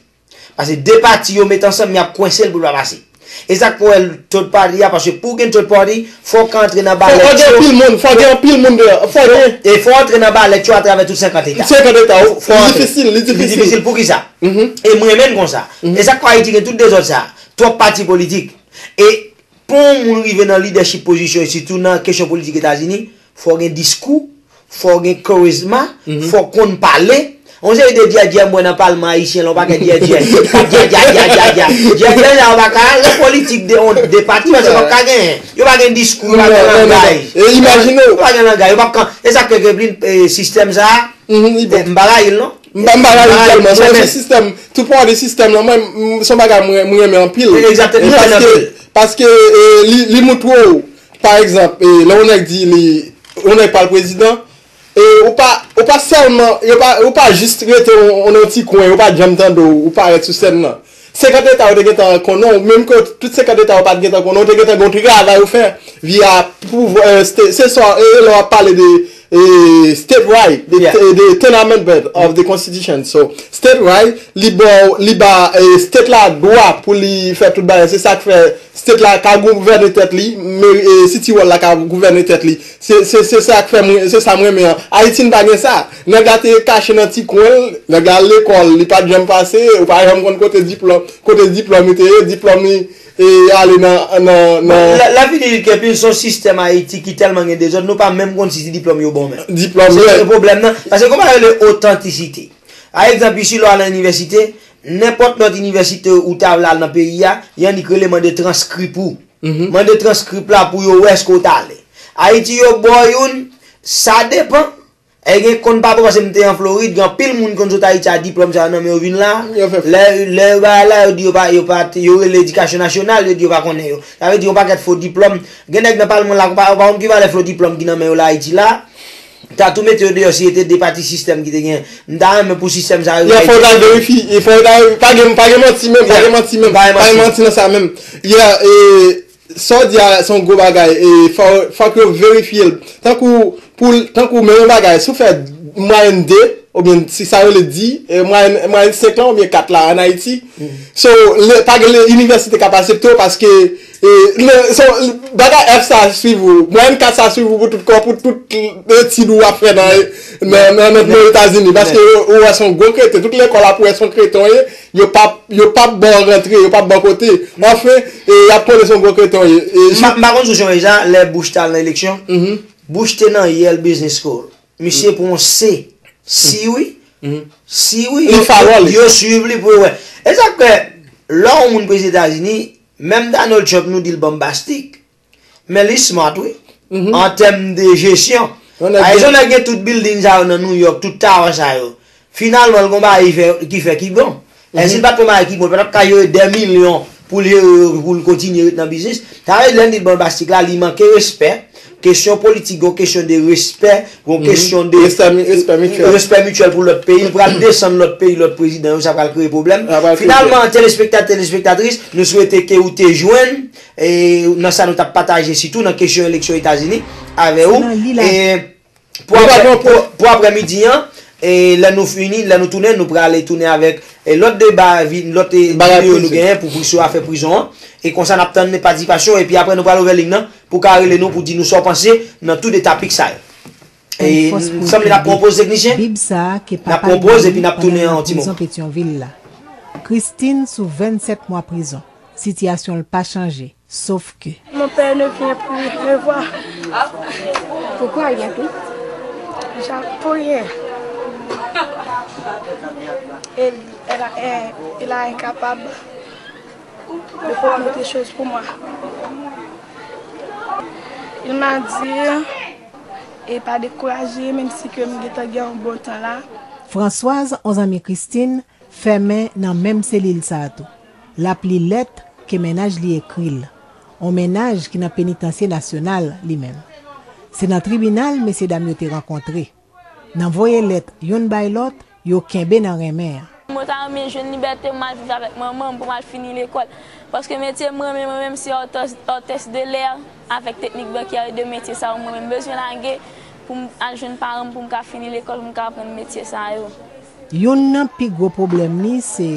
Paske de pati yo met ansanm, y ap kwense l pou l pa pase. E sa k fè w wè third party a, paske pou w gen third party, fò w ka antre nan balèt yo. Fò gen anpil moun, fò gen anpil moun deyò. Fò gen. E fò w antre nan balèt yo atravè tout senkant eta. Senkant eta, wi. Fò w antre. Li difisil, li difisil. Li difisil, poukisa? E m renmen l konsa. E sa k fè Ayiti gen tout dezòd sa a. Twòp pati politik. E pou yon moun rive nan lidèchip pozisyon, sitou nan kesyon politik Etazini, fò w gen diskou, fò w gen karizma, fò w konn pale. Yon seri de djèdjè m wè nan palman ayisyen la, yon pakèt djèdjè. Djèdjè, djèdjè, djèdjè. Djèdjè sa yo pa ka al nan politik de, de pati, paske yo p ap ka genyen. Yo pa gen diskou, yo pa gen langaj. E imajine w. Yo pa gen langaj, yo p ap ka. E sa k fè ke plin, e, sistèm sa a, e, m pa rayi l non. M pa, m pa rayi l tèlman. Se yon sistèm, tout pati sistèm nan, mwen, m- se yon bagay mwen, mwen renmen anpil. Egzakteman, mwen renmen anpil. Paske, paske, e, li, li moutre w, pa egzanp, e, lè yon nèg di li, yon nèg pral prezidan, e ou pa, ou pa sèlman, yo pa, ou pa jis rete yon, yon, yon ti kwen, yo pa janm tande w, ou parèt sou sèn nan. Senkant eta yo te gentan konnen w, menm ke tout senkant eta yo pa t gentan konnen w, te gentan gen yon travay ou fè, via pouvwa, e, se, se sa, e, e lè w ap pale de eh, state right, the, yeah, the tenth amendment of the constitution. So state right, li ba, li ba, eh, state la dwa pou li fè tout bagay. Se sa k fè state la ka gouvène tèt li, men, eh, city hall la ka gouvène tèt li. Se, se, se sa k fè mwen, se sa mwen renmen an. Ayiti n pa gen sa. Nèg la te kache nan ti kwen l, nèg la al lekòl, li pa t janm pase, ou pa janm konn kote diplòm, kote diplòm li te ye, diplòm li, e ale nan, nan, nan... Lè, lè fini ke pil se yon sistèm Ayiti ki tèlman gen dezòd, nou pa menm konn si ti diplòm yo bon menm. Diplòm, se sa ki pwoblèm nan. Paske kòman yo rele otantisite? Pa egzanp, isi lè w al nan inivèsite, nenpòt lòt inivèsite ou ta vle al nan peyi a, y annik rele mande transkrip ou. Mande transkrip la pou yo wè èske w t ale. Ayiti yo ba w youn, sa depan. E gen konn pa paske m te an Florid, gen anpil moun konn sot Ayiti a diplòm sa yo nan men yo vin la. Lè, lè yo bagay la, yo di yo pa, yo pa, yo rele edikasyon nasyonal, yo di yo pa konnen yo. Sa vle di yon pakèt fo diplòm. Gen nèg nan palman la, ou pa, ou pa konn ki valè fo diplòm ki nan men yo la Ayiti la. Ta tou mete yo deyò si se te de pati sistèm ki te gen. M ta renmen pou sistèm sa yo. Yeah, fò yo ta verifye, fò yo ta, pa gen, pa gen manti menm, pa gen manti menm, pa gen manti nan sa menm. Yeah, e, sa w di a, se yon gwo bagay, e fò, fòk yo verifye l. Tankou, pou, tankou menm yon bagay, si w fè mwayèn de, oubyen si sa yo rele di, e, mwayèn, mwayèn senk lan oubyen kat la ann Ayiti. So, le, pa gen le, inivèsite k ap aksepte w paske, e, le, so, bagay F sa swiv ou, mwayèn kat sa swiv ou pou tout kò, pou tout etid ou ap fè nan, nan, nan, nan, nan Etazini. Paske ou, ou wè se yon gwo kreten, tout lekòl ap wè se yon kreten w ye, yo p ap, yo p ap ba w rantre, yo p ap ba w kote. Anfen, e, y ap konnen se yon gwo kreten w ye. E, m pa, m pa konn si w sonje sa, lè Bush t al nan eleksyon, Bush te nan Yale Business School. Misye pwononse si wi, si wi, yo, yo, yo swiv li pou yo wè. E sa k fè, lè yon moun prezidan Etazini, menm Donald Trump nou di l bombastic, men li smart wi, an tèm de jesyon. Ayizon nèg gen tout building sa yo nan New York, tout tower sa yo. Finalman, l gon bagay ki fè, ki fè ki bon. Èske l pa t fè yon bagay ki bon, l pa t ap ka jere dè milyon pou l jere yo, pou l kontinye ret nan biznis? Sa vle di, lè n di l bombastic la, li manke respè. Kesyon politik, gon kesyon de respè, gon kesyon de respè mityèl, respè mityèl pou lòt peyi. L pral desann lòt peyi, lòt prezidan yo, sa pral kreye pwoblèm. Finalman, telespektatè, telespektatris, nou swete ke ou te jwenn, e, nan sa nou t ap pataje, sitou nan kesyon eleksyon Etazini, avè ou. E, Pou aprè, pou, pou aprè midi an, e lè nou fini, lè nou tounen, nou prale tounen avèk, e, lòt deba, vi-, lòt, e, videyo nou genyen pou, pou sou afè prizon an. E konsa n ap tann patisipasyon, epi aprè nou pral ouvè liy nan pou ka rele nou pou di nou sa w panse nan tou de tapik sa yo. E, m sanble n ap pran yon poz teknisyen. N ap pran yon poz epi n ap tounen an yon ti moman. Prizon Petyonvil la. Christine sou vennsèt mwa prizon. Sitiyasyon l pa chanje. Sauf que. Mon père ne vient plus me voir. Pourquoi il vient plus? J'a-, pour rien. Et elle a, elle, il a incapable de prendre des choses pour moi. Il m'a dit, et pas décourager, même si que m gentan gen yon bon tan la. Françoise, yon zanmi Christine, fèmen nan menm selil sa a tou. L ap li lèt ke mennaj li ekri l, on mennaj ki nan penitansye nasyonal, li menm. Se nan tribinal mesyedam yo te rankontre. Nan voye lèt youn bay lòt, yo kenbe nan renmen an. Mwen ta renmen jwenn libète m al viv avèk manman m pou m al fini lekòl. Paske metye m renmen mwen menm se hôtesse, hôtesse de l'air avèk teknik bankyè, e de metye sa yo mwen menm bezwen lage pou m al jwenn paran m pou m ka fini lekòl, pou m ka aprann metye sa yo. Youn nan pi gwo pwoblèm li se.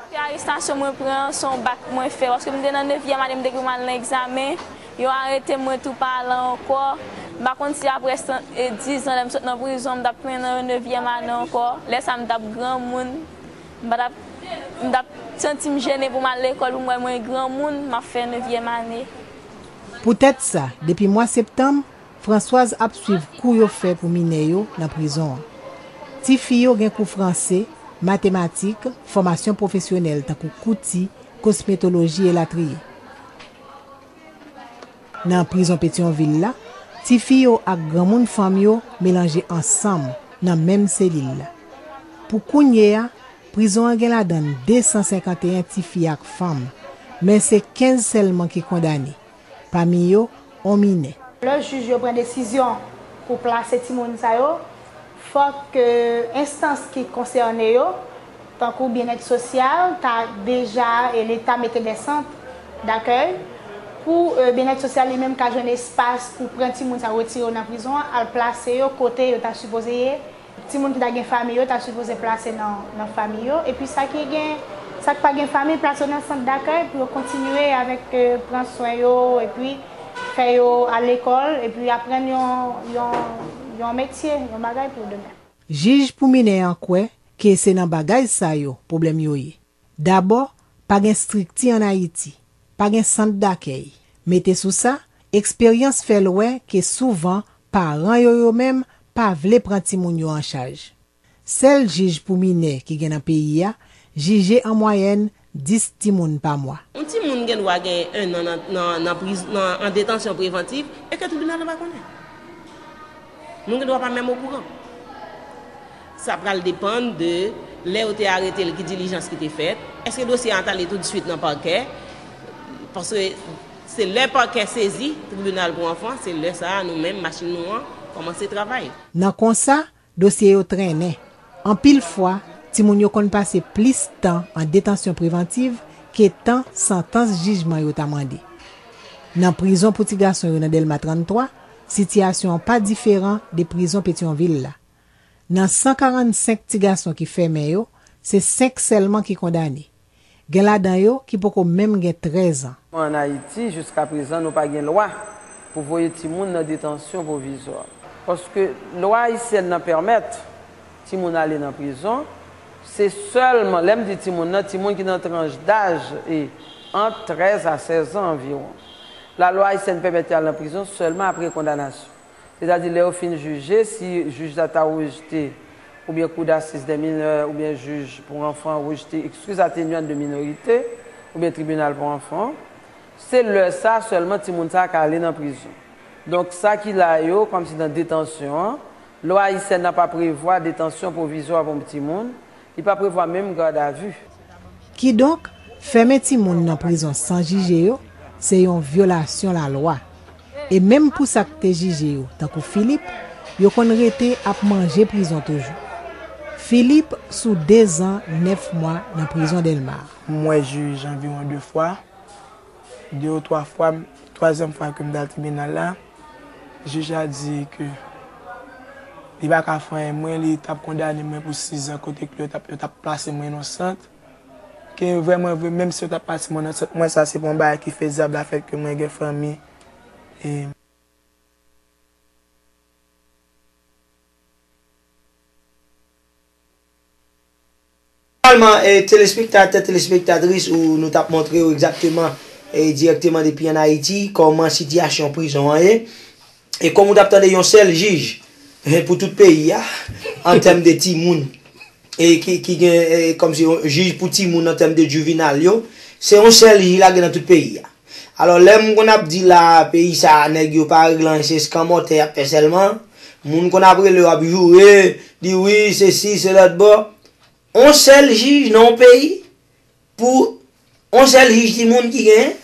Premye arestasyon mwen pran an, se yon bak mwen fè, paske m te nan nevyèm ane, m te gen pou m al nan egzamen, yo arete m, mwen tou pa al ankò. M pa konn si apre san, e, diz an, lè m sot nan prizon, m t ap tounen nan yon nevyèm ane ankò. Lè sa a, m t ap granmoun, m pa t ap, m t ap santi m jennen pou m al lekòl, pou m wè mwen granmoun, m ap fè nevyèm ane. Poutèt sa, depi mwa septanm, Françoise ap swiv kou yo fè pou minè yo nan prizon an. Tifi yo gen kou franse, matematik, fòmasyon pwofesyonèl tankou kouti, kosmetoloji elatriye. Nan prizon Petyonvil la, tifi yo ak granmoun fanm yo melanje ansanm nan menm selil la. Pou kounye a, prizon an gen ladan l de san senkanteyen tifi ak fanm, men se kenz sèlman ki kondane. Pami yo, on minè. Lè jij yo pran desizyon pou plase timoun sa yo, fòk, e, enstans ki konsène yo, tankou byennèt sosyal, ta deja, e, Leta mete de sant dakèy Pou e, byennèt sosyal li menm ka jwenn espas pou pran timoun sa yo, retire yo nan prizon an, al plase yo kote yo ta sipoze ye. Timoun ki ta gen fanmi yo ta sipoze plase nan, nan fanmi yo. Epi sa ki gen, sa ki pa gen fanmi, plase yo nan sant dakèy pou yo kontinye avèk e, pran swen yo, epi fè yo al lekòl, epi aprann yon, yon, yon metye, yon bagay pou demen. Jij pou minè an kwè ke se nan bagay sa yo pwoblèm yo ye. Dabò, pa gen estrikti ann Ayiti, pa gen sant dakèy. Mete sou sa, eksperyans fè l wè ke souvan paran yo yo menm pa vle pran timoun yo an chaj. Sèl jij pou minè ki gen nan peyi a jije an mwayèn dis timoun pa mwa. Yon timoun gen dwa gen ennan nan, nan, nan, priz, nan, an detansyon prevantiv e ke tribinal la pa konnen. Moun gen dwa pa menm okouran. Sa pral depann de lè yo te arete l, ki dilijans ki te fèt. Èske dosye a t ale toutswit nan pakè? Paske se lè pakè sezi tribinal pou anfan, se lè sa a nou menm, machin nou an, kòmanse travay. Nan konsa, dosye yo trennen. Anpil fwa, timoun yo konn pase plis tan an detansyon prevantiv ke tan santans jijman yo ta mande. Nan prizon pou ti gason yo nan Dèlma trannntwa, sitiyasyon an pa diferan de prizon Petyonvil la. Nan san karannsenk ti gason ki fèmen yo, se senk sèlman ki kondane. Gen ladan yo ki poko menm gen trèz an. An Ayiti, jiskaprezan, nou pa gen lwa pou voye timoun nan detansyon pwovizwa. Paske lwa ayisyèn nan pèmèt timoun ale nan prizon, se sèlman, lè m di timoun nan, timoun ki nan tranch daj e ant trèz a sèz an anviwon. Lalwa ayisyèn pèmèt yo al nan prizon sèlman apre kondanasyon. Sètadi, lè yo fin jije, si jij la ta rejte, oubyen kou dasiz dè minè, oubyen jij pou anfan rejte eskiz atenyant de minorite, oubyen tribinal pou anfan, se lè sa a sèlman timoun sa a ka ale nan prizon. Donk, sa ki la yo, kòmsi nan detansyon an, lwa ayisyèn nan pa prevwa detansyon pwovizwa pou timoun, li pa prevwa menm gadavi. Kidonk, fèmen timoun nan prizon san jije yo, se yon vyolasyon lalwa. E menm pou sa k te jije yo, tankou Philippe, yo konn rete ap manje prizon toujou. Philippe sou de zan nèf mwa nan prizon Dèlma. M wè jij anviwon de fwa. De ou twa fwa, twazyèm fwa ke m t al tribinal la, jij la di ke li pa ka fè anyen mwen, li t ap kondane mwen pou sizan kote ke yo t ap, yo t ap plase mwen nan sant. Ke vrèman vre, menm si yo t ap plase mwen nan sant, mwen sa se pa yon bagay ki fezab, lafèt ke mwen gen fanmi. E Finalman, e, telespektatè, telespektatris, ou nou t ap montre w egzakteman, e, dirèkteman depi ann Ayiti, kòman sitiyasyon prizon an ye. E kòm ou t ap tande yon sèl jij, e, pou tout peyi a, an tèm de timoun, e, ki, ki gen, e, kòmsi yon jij pou timoun an tèm de juvenile yo, se yon sèl jij la gen nan tout peyi a. Alò, lè m konn ap di la, peyi sa a, nèg yo pa regle anyen, se eskanmòtè y ap fè sèlman. Moun konn ap rele yo ap joure, di wi, sesi, se lòt bò. On sèl jij nan yon peyi, pou on sèl jij timoun ki genyen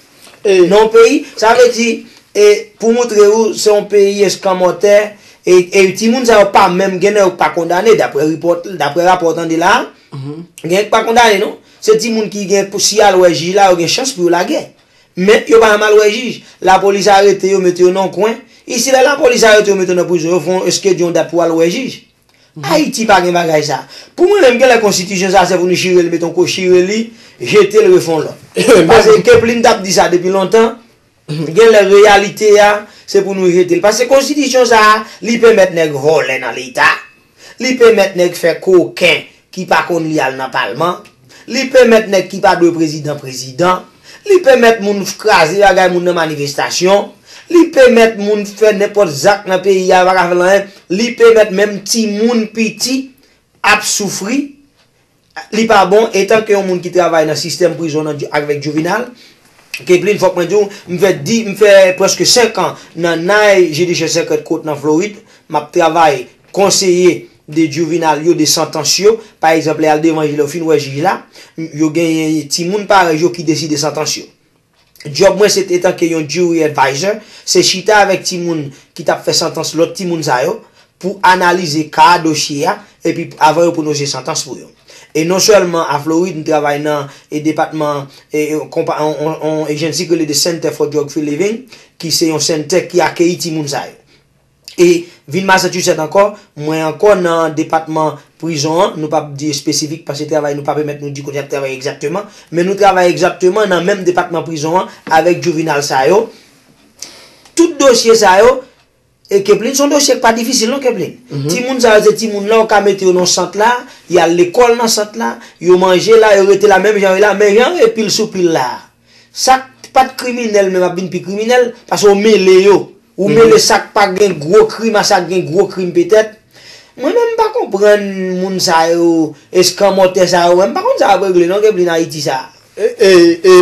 nan yon peyi, sa vle di, e, pou montre ou se yon peyi eskanmòtè, e, e timoun sa yo pa menm, gen nan yo k pa kondane, daprè ripòt, daprè rapò w tande la, gen k pa kondane non. Se timoun ki gen pou si y al wè jij la, yo gen chans pou yo lage. Men yo pa janm al wè jij. Lapolis arete yo, mete yo nan yon kwen. Isi, lè lapolis arete yo, mete yo nan prizon, yo fè yon eskedye yon dat pou al wè jij. Ayiti pa gen bagay sa. Pou mwen menm, genlè konstitisyon sa, se pou nou chire li, mete yon kou chire li, jete l, refè yon lòt. Paske Keplin t ap di sa depi lontan. Genlè reyalite a, se pou nou jete l. Paske konstitisyon sa, li pèmèt nèg vòlè nan Leta. Li pèmèt nèg fè koken ki pa konn li al nan palman. Li pèmèt nèg ki pa dwe prezidan, prezidan. Li pèmèt moun kraze bagay moun nan manifestasyon. Li pèmèt moun fè nenpòt zak nan peyi a, yo pa ka fè l anyen. Li pèmèt menm timoun piti ap soufri. Li pa bon, etanke yon moun ki travay nan sistèm prizon nan, avèk Juvenal, Keplin, fòk mwen di w, m fè di, m fè prèske senk an nan Nye Judicial Circuit Court nan Florid, m ap travay konseye de juvenile yo, de santans yo. Pa egzanp, lè y al devan jij la, yo fin wè jij la, yo genyen timoun parèy yo ki deside santans yo. Djòb mwen, se etanke yon jury advisor, se chita avèk timoun ki t ap fè santans lòt timoun sa yo, pou analize ka a, dosye a, epi avan yo pwononse santans pou yo. E non sèlman a Florid, m travay nan e depatman e, e, konpa, on, on, on agency ki rele The Center for Drug Free Living, ki se yon sentè ki akeyi timoun sa yo. E vin Massachusetts ankò, mwen ankò nan depatman prizon an, nou p ap di espesifik paske travay nou pa pèmèt nou di kote n ap travay egzakteman, men nou travay egzakteman nan menm depatman prizon an avèk juvenile sa yo. Tout dosye sa yo, e Keplin, se yon dosye k pa difisil non, Keplin. Timoun sa yo, se timoun la, ou ka mete yo nan sant la, y al lekòl nan sant la, yo manje la, yo rete la menm jan yo ye la, men jan yo ye pil sou pil la. Sa k pa t kriminèl menm ap vin pi kriminèl, paske w mele yo. Ou mele sa k pa gen gwo krim a sa k gen gwo krim petèt. Mwen menm m pa konprann moun sa yo, eskanmòtè sa yo, m pa konn sa y ap regle non, Keplin, Ayiti sa. E, e, e,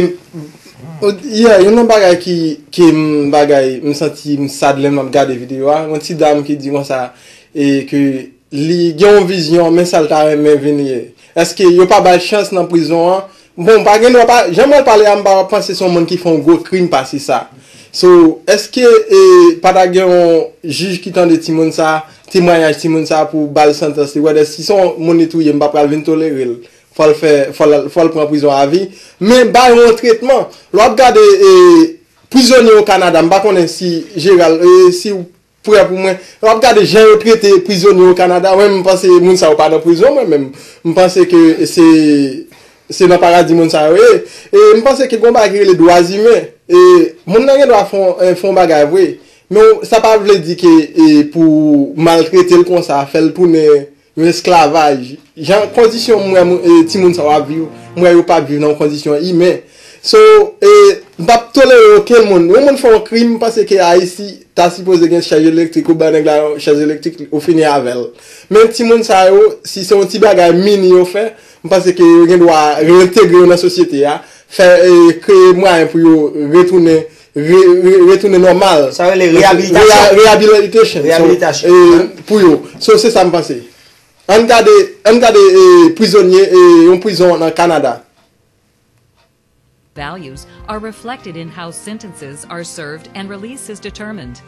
o- yeah, youn nan bagay ki, ki m bagay, m santi m sad lè m ap gade videyo a, yon ti dam ki di konsa, e ke li gen yon vizyon, men sa l ta renmen vin ye. Èske yo pa ba l chans nan prizon an? Bon, pa gen dwa pa, jan mwen pale a, m pa panse se yon moun ki fè yon gwo krim pase sa. So, èske e, pa ta gen yon jij ki tande timoun sa, temwayaj timoun sa pou ba l santans li? Whether si se yon moun li touye, m pa pral vin tolere l. Fò l fè, fò l, fò l pran prizon avi. Men ba yo yon tretman. Lè w ap gade e, prizonye o Kanada, m pa konnen si Jeral, e, si w prè pou mwen. Lè w ap gade jan yo trete prizonye o Kanada, mwen m panse moun sa yo pa nan prizon, mwen menm. M panse ke se, se nan paradi moun sa yo ye. E m panse ke gon bagay ki rele dwa imen. E moun nan gen dwa fè yon, e, fè yon bagay vre. Men w- sa pa vle di ke e, pou maltrete l konsa, fè l tounen yon esklavaj. Jan kondisyon m wè moun- e, timoun sa yo ap viv, m wè yo pa ap viv nan yon kondisyon imen. So, e, m p ap tolere okenn moun. Yon moun fè yon krim, m panse ke Ayiti ta sipoze gen chèz elektrik, ou bay nèg la yon chèz elektrik, ou fini avè l. Men timoun sa yo, si se yon ti bagay mini yo fè, m panse ke yo gen dwa reentegre yo nan sosyete a, fè, e, kreye mwayen pou yo retounen, re, re, retounen nòmal. Sa yo rele reyabilitasyon. Reya- rehabilitation. So, reyabilitasyon. E, pou yo. So, se sa m panse. Ann gade, ann gade e, prizonye e, yon prizon nan Kanada. Values are reflected in how sentences are served and release is determined.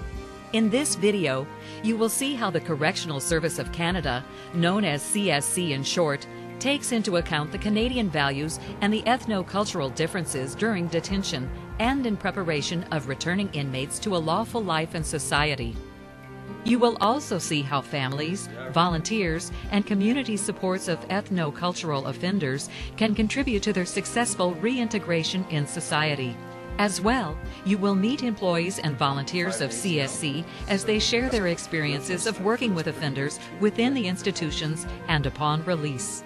In this video, you will see how the Correctional Service of Canada, known as C S C in short, takes into account the Canadian values and the ethno-cultural differences during detention and in preparation of returning inmates to a lawful life in society. You will also see how families, volunteers, and community supports of ethno-cultural offenders can contribute to their successful reintegration in society. As well, you will meet employees and volunteers of C S C as they share their experiences of working with offenders within the institutions and upon release.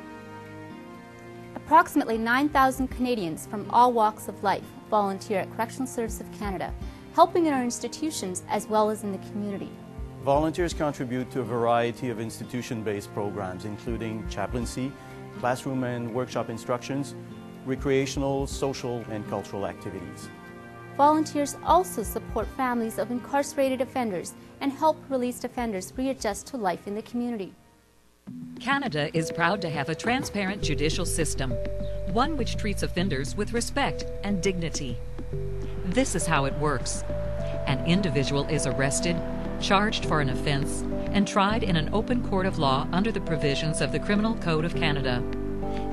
Approximately nine thousand Canadians from all walks of life volunteer at Correctional Service of Canada, helping in our institutions as well as in the community. Volunteers contribute to a variety of institution based programs, including chaplaincy, classroom and workshop instructions, recreational, social, and cultural activities. Volunteers also support families of incarcerated offenders and help released offenders readjust to life in the community. Canada is proud to have a transparent judicial system, one which treats offenders with respect and dignity. This is how it works. An individual is arrested, charged for an offense, and tried in an open court of law under the provisions of the Criminal Code of Canada.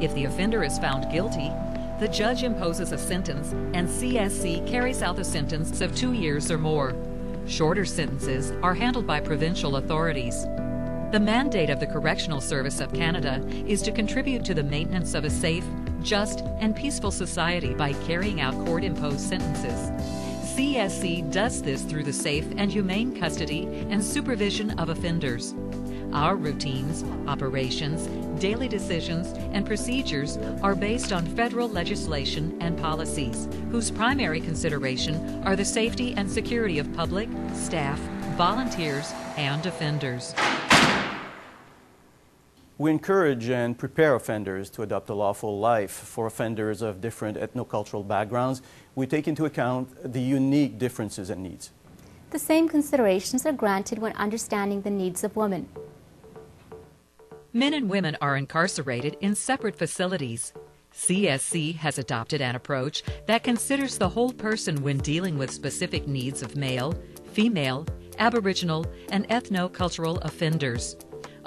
If the offender is found guilty, the judge imposes a sentence and C S C carries out the sentence of two years or more. Shorter sentences are handled by provincial authorities. The mandate of the Correctional Service of Canada is to contribute to the maintenance of a safe, just, and peaceful society by carrying out court imposed sentences. C S C does this through the safe and humane custody and supervision of offenders. Our routines, operations, daily decisions, and procedures are based on federal legislation and policies, whose primary consideration are the safety and security of public, staff, volunteers, and offenders. We encourage and prepare offenders to adopt a lawful life. For offenders of different ethnocultural backgrounds, we take into account the unique differences and needs. The same considerations are granted when understanding the needs of women. Men and women are incarcerated in separate facilities. C S C has adopted an approach that considers the whole person when dealing with specific needs of male, female, Aboriginal, and ethno-cultural offenders.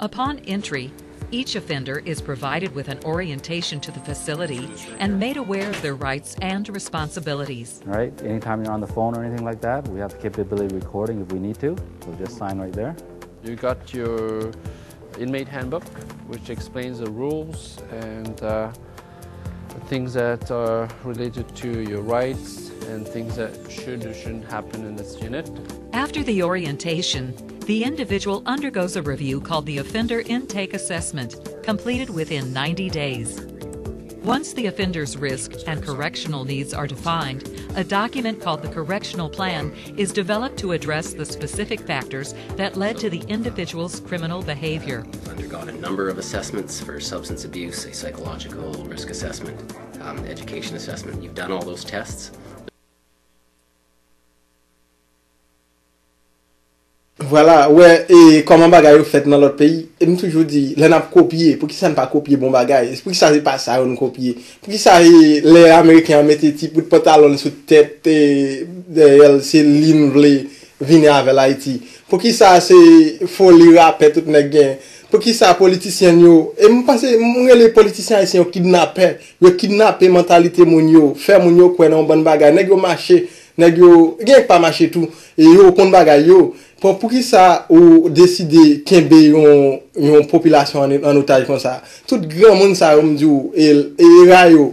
Upon entry, Each offender is provided with an orientation to the facility and made aware of their rights and responsibilities. Right? Anytime you're on the phone or anything like that, we have the capability of recording if we need to. So just sign right there. You got your inmate handbook, which explains the rules and uh, things that are related to your rights and things that should or shouldn't happen in this unit. After the orientation, the individual undergoes a review called the Offender Intake Assessment, completed within ninety days. Once the offender's risk and correctional needs are defined, a document called the Correctional Plan is developed to address the specific factors that led to the individual's criminal behavior. You've undergone a number of assessments for substance abuse, a psychological risk assessment, um, education assessment. You've done all those tests. Vwala, ou wè, e kòman bagay yo fèt nan lòt peyi, e m toujou di, lè n ap kopye, poukisa n pa kopye bon bagay? Poukisa se pa sa yo n kopye? Poukisa e lè ameriken an mete ti bout pantalon l sou tèt e dèyè l, se li n vle vini avè l Ayiti? Poukisa se foli rapè tout nèg gen? Poukisa politisyen n yo, e m panse, m rele politisyen ayisyen yo kidnapè, yo kidnape mantalite moun yo, fè moun yo kwè nan yon bann bagay, nèg yo mache, nèg yo gen k pa mache tou, e yo konn bagay yo. Bon, poukisa ou deside kenbe yon, yon popilasyon an, an otaj konsa? Tout granmoun sa yo, m di w, e, e era yo,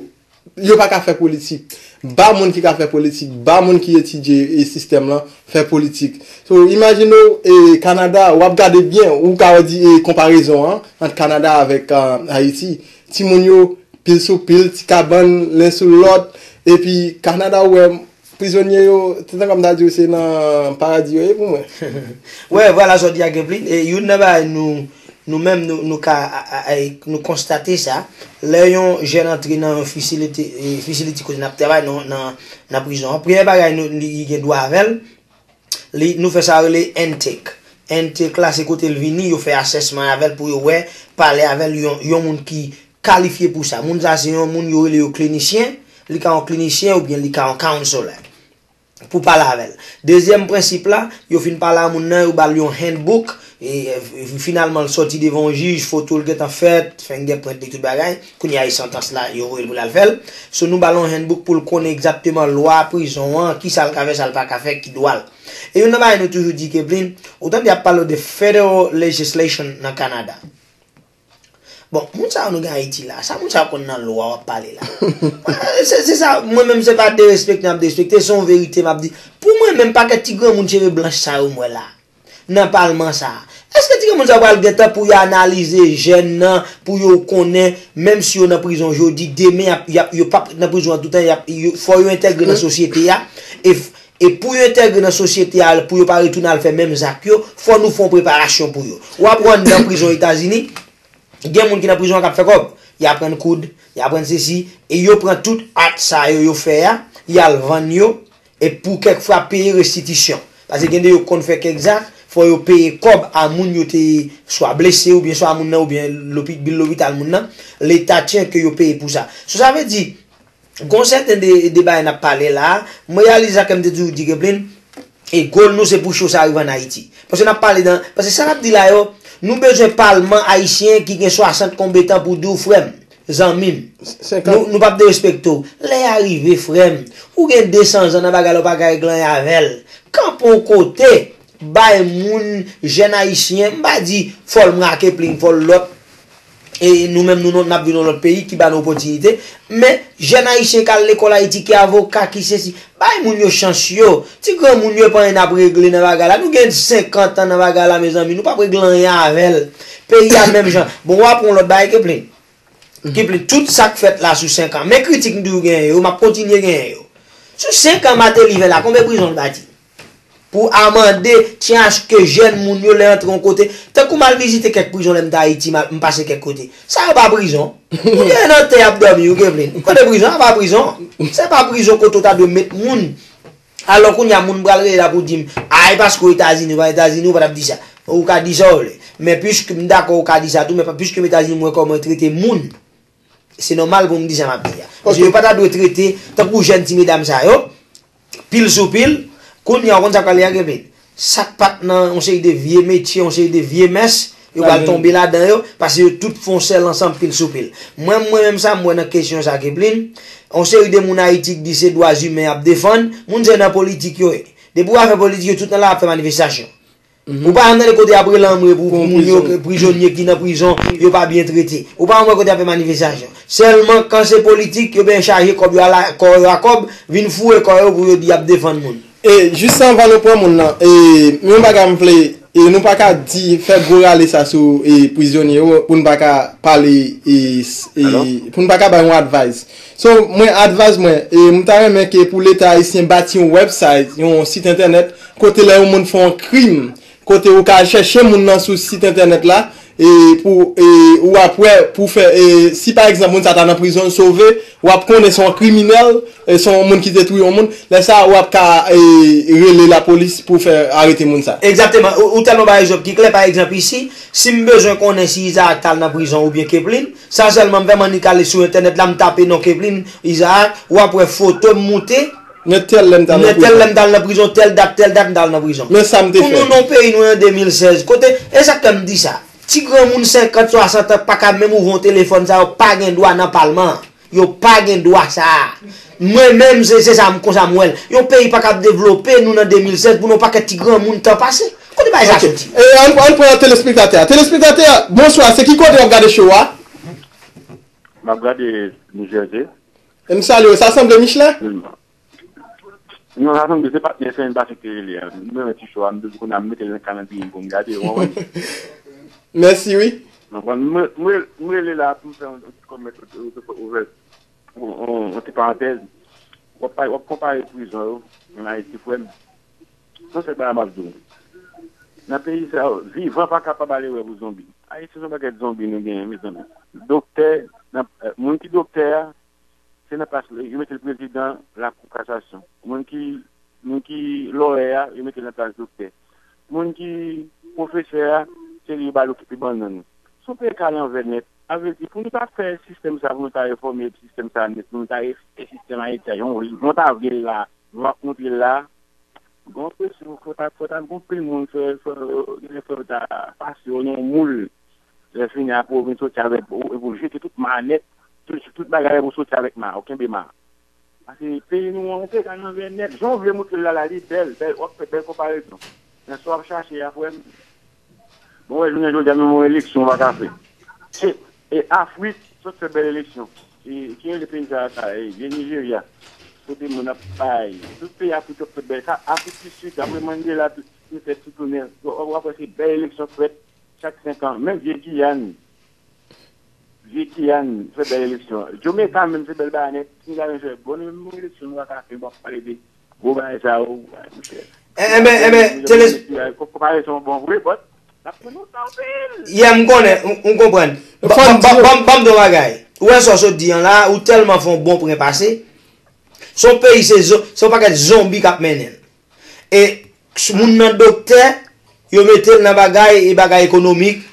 yo pa ka fè politik. Ba moun ki ka fè politik, ba moun ki etidye e sistèm lan fè politik. So, imajine w, e, Kanada, w ap gade byen, ou ka di e, konparezon an ant Kanada avèk uh, Ayiti. Timoun yo, pil sou pil, ti kabann, len sou lòt. Epi Kanada, ou wè, prizonye yo, se tankou m ta di w se nan paradi yo ye pou mwen. Wè, vwala sa w di a Keplin. E youn nan bagay nou, nou menm, nou, nou ka, a, a, a, nou konstate sa. Lè yon jèn antre nan yon fisilite, e, fisilite kote n ap travay, nan, nan, nan prizon an, premye bagay nou, li gen dwa avè l, li, nou fè sa yo rele intake. Intake la, se kote l vini, yo fè asèsman avè l pou yo wè, pale avè l, yon, yon moun ki kalifye pou sa. Moun sa se yon moun yo rele yo klinisyen, li ka yon klinisyen oubyen li ka yon counselor pou pale avè l. Dezyèm prensip la, yo fin pale a moun nan, yo ba l yon handbook, e, e, finalman l sòti devan yon jij, foto l gentan fèt, fingerprint li tout bagay, kounye a e santans la, yo voye l pou l al fè l. So nou ba l yon handbook pou l konnen egzakteman lwa prizon an, kisa l ka fè, sa l pa ka fè, ki dwa l. E youn nan bagay nou toujou di Keplin, ou tande y ap pale w de federal legislation nan Kanada. Bon, moun sa yo nou gen Ayiti la, sa moun sa yo konn nan lwa w ap pale la? Se, se sa, mwen menm se pa derespekte m ap derespekte, se yon verite m ap di. Pou mwen menm, pakèt ti granmoun cheve blanch sa yo m wè la, nan palman sa a, èske ti granmoun sa yo pral gen tan pou yo analize jèn nan, pou yo konnen, menm si yo nan prizon jodi, demen y ap, y ap, yo p ap ret nan prizon an toutan, y ap, yo, fò yo entegre nan sosyete a, e, e pou yo entegre nan sosyete a, pou yo pa retounen al fè menm zak yo, fò nou fè yon preparasyon pou yo. W ap wè anndan prizon Etazini, gen moun ki nan prizon an k ap fè kòb. Y aprann koud, y aprann sesi, e yo pran tout art sa yo, yo fè a, y al vann yo, e pou kèk fwa peye restitisyon. Paske gen de yo konn fè kèk zak, fò yo peye kòb a moun yo te swa blese oubyen swa moun nan oubyen lopi, bil lopital moun nan, leta tyen ke yo peye pou sa. So sa vle di, gon sèten de, de bagay n ap pale la, mwen reyalize sa ke m te toujou di Keplin, e goal nou se pou show sa rive ann Ayiti. Paske n ap pale dan, paske sa n ap di la yo, nou bezwen palman ayisyen ki gen swasant konbetan pou di w frè m, zanmi m, nou, nou p ap derespekte w. Lè a rive, frè m, ou gen de san zan nan bagay la, ou pa ka regle anyen avè l. Kanpe yon kote, bay moun, jèn ayisyen, m pa di fò l mrake pling, fò l lòt, e nou menm nou, nou, n ap viv nan lòt peyi ki ba nou opòtinite, men jèn ayisyen k al lekòl Ayiti, ki avoka, ki sesi, bay moun yo chans yo. Ti granmoun yo pa anyen n ap regle nan bagay la. Nou gen senkant an nan bagay la, mezanmi, nou p ap regle anyen avè l. Peyi a menm jan. Bon, w ap pran yon lòt bagay, Keplin. Keplin, tout sa k fèt la sou senk an. Men kritik m toujou genyen yo, m ap kontinye genyen yo. Sou senk an Martelly fè la, konbyen prizon l bati? Pou amande, tyen aske jèn moun yo lè antre yon kote. Tankou m al vizite kèk prizon lè m t Ayiti, m al, m pase kèk kote. Sa yo pa prizon. Moun yo nan tè y ap dòmi, yo Keplin. Kote prizon? Sa pa prizon. Se pa prizon kote w ta dwe met moun. Alò kounye a moun pral rele la pou di m, ay, paske w Etazini, ou pa Etazini, ou pa t ap di sa. Ou ka di sa w vle. Men piske m dakò ou ka di sa tou, men piske m Etazini, m wè kòman yo trete moun. Se nòmal pou m di sa m ap di a. Paske yo pa ta dwe trete tankou jèn ti medam sa yo, pil sou pil, kounye a w konn sa k pral rive a Keplin? Sa k pa t nan yon seri de vye metye, yon seri de vye mès, Yo pral tonbe ladan yo, paske yo tout fè yon sèl ansanm pil sou pil. Mwen, mwen menm sa m wè nan kesyon sa, Keplin, yon seri de moun Ayiti ki di se dwa imen y ap defann, moun se nan politik yo ye. Depi w afè politik, yo tout nan la ap fè manifestasyon. Ou pa janm tande kote y ap rele anmwe pou moun yo, prizonye ki nan prizon, yo pa byen trete. Ou pa janm wè kote y ap fè manifestasyon. Sèlman kan se politik, yo byen chaje kòb yo ala, kò yo a kòb, vin foure kò yo pou yo di y ap defann moun. E jis anvan nou pran moun nan, e yon bagay m vle, e nou pa ka di, fè gwo rale sa sou e prizonye yo, pou n pa ka pale, e, e, pou n pa ka bay yon advice. So, mwen, advice mwen, e m ta renmen ke pou Leta ayisyen bati yon website, yon sit entènèt, kote lè yon moun fè yon krim, kote ou ka al chèche moun nan sou sit entènèt la, e pou, e ou ap wè, pou fè, e si pa egzanp moun sa ta nan prizon, l sove, w ap konnen se yon kriminèl, e se yon moun ki te touye yon moun, lè sa a w ap ka, e rele lapolis pou fè arete moun sa. Egzakteman. Ou, ou tèlman bay egzanp ki klè. Pa egzanp, isi, si m bezwen konnen si Isaac t al nan prizon oubyen Keplin, sa sèlman m fè, m annik ale sou entènèt la, m tape non Keplin Isaac, w ap wè foto m moute, Nètèl lè m t al nan prizon. Nètèl lè m t al nan prizon, tèl dat, tèl dat m t al nan prizon. Men sa m te fè. Pou nou nan peyi nou an de mil sèz, kote, e sa k fè m di sa. Ti granmoun senkant, swasant an pa ka menm ouvri yon telefòn, sa yo pa gen dwa nan palman an. Yo pa gen dwa sa a. Mwen menm, se, se sa m konsa m wè l. Yon peyi pa ka ap devlope, nou nan de mil sèz, pou nou pakèt ti granmoun tan pase. Kote bagay sa soti? E ann, ann pran telespektatè a. Telespektatè a, bonswa, se ki kote w ap gade show a? M ap gade New Jersey. E m salye w, sa sanble Michelin? Non, sa sanble se patnè Sèn Patrick te rele a. M renmen ti show a, m toujou konn ap mete l nan kalandriye m pou m gade, w konprann? Mèsi, wi. W konprann? M, m, m rele la pou m fè yon ti kòmantè, yon, yon, yon ti parantèz. W ap pa, w ap konpare prizon yo ann Ayiti, frè m. Se yon sèl bagay m ap di w. Nan peyi sa yo, vivan pa kapab ale wè pou zonbi. Ayiti se yon pakèt zonbi nou genyen, mezanmi. Doktè, nan, moun ki doktè a, se nan plas li, yo mete l prezidan Lakou Kasasyon. Moun ki, moun ki lòyè a, yo mete l nan plas doktè. Moun ki pwofesè a, se li yo ba l okipe bannann. Se yon peyi k ale anvè nèt. Sa vle di, pou nou ta fè sistèm sa, pou nou ta refòme sistèm sa nèt, pou nou ta refè sistèm Ayiti a, jan nou ta vle l la, nou ap montre l la, gon presyon, fò ta, fò ta gon pil moun fè, fè, gen lè fò yo ta pase yo nan yon moul. Lè fini apre, ou vin soti avèk, ou, ou jete tout ma nèt, tout, tout bagay pou soti avèk ma, ou kenbe ma. Paske peyi nou an, ou te ka nan vè nèt, jan w vle montre l la, la, li bèl, bèl, w ap fè bèl konparezon. Men sa w ap chache a, frè m, bon, wè, jounen jodi a, menm yon eleksyon, w pa ka fè. E, e Afrik, sot fè bèl eleksyon. E, ki rele peyi sa, sa, e, vye Nijerya. Kote moun ap bay. Tout peyi Afrik yo fè bèl. Sa, Afrik di Sid, apre Mandela, tout, tout fè tout tounen. W, w ap wè se bèl eleksyon k fèt chak senk an. Menm vye Giyàn, vye Giyàn fè bèl eleksyon. Jamaica menm se bèl bagay nèt. Senegal menm fè bon, menm bon eleksyon, nou pa ka fè, bon, pale de gwo bagay sa yo, ay, monchè. Enben, enben, teles- Konparezon bon vre, but, n ap pran nou sa anpil. Yeah, m konnen, m, m konprann. Ban m di yon bagay. Ou wè sa w sot di an la, ou tèlman fè yon bon pwen pase. Se yon peyi, se zo-, se yon pakèt zonbi k ap mennen l. E s-, moun nan doktè, yo mete l nan bagay, e bagay ekonomik.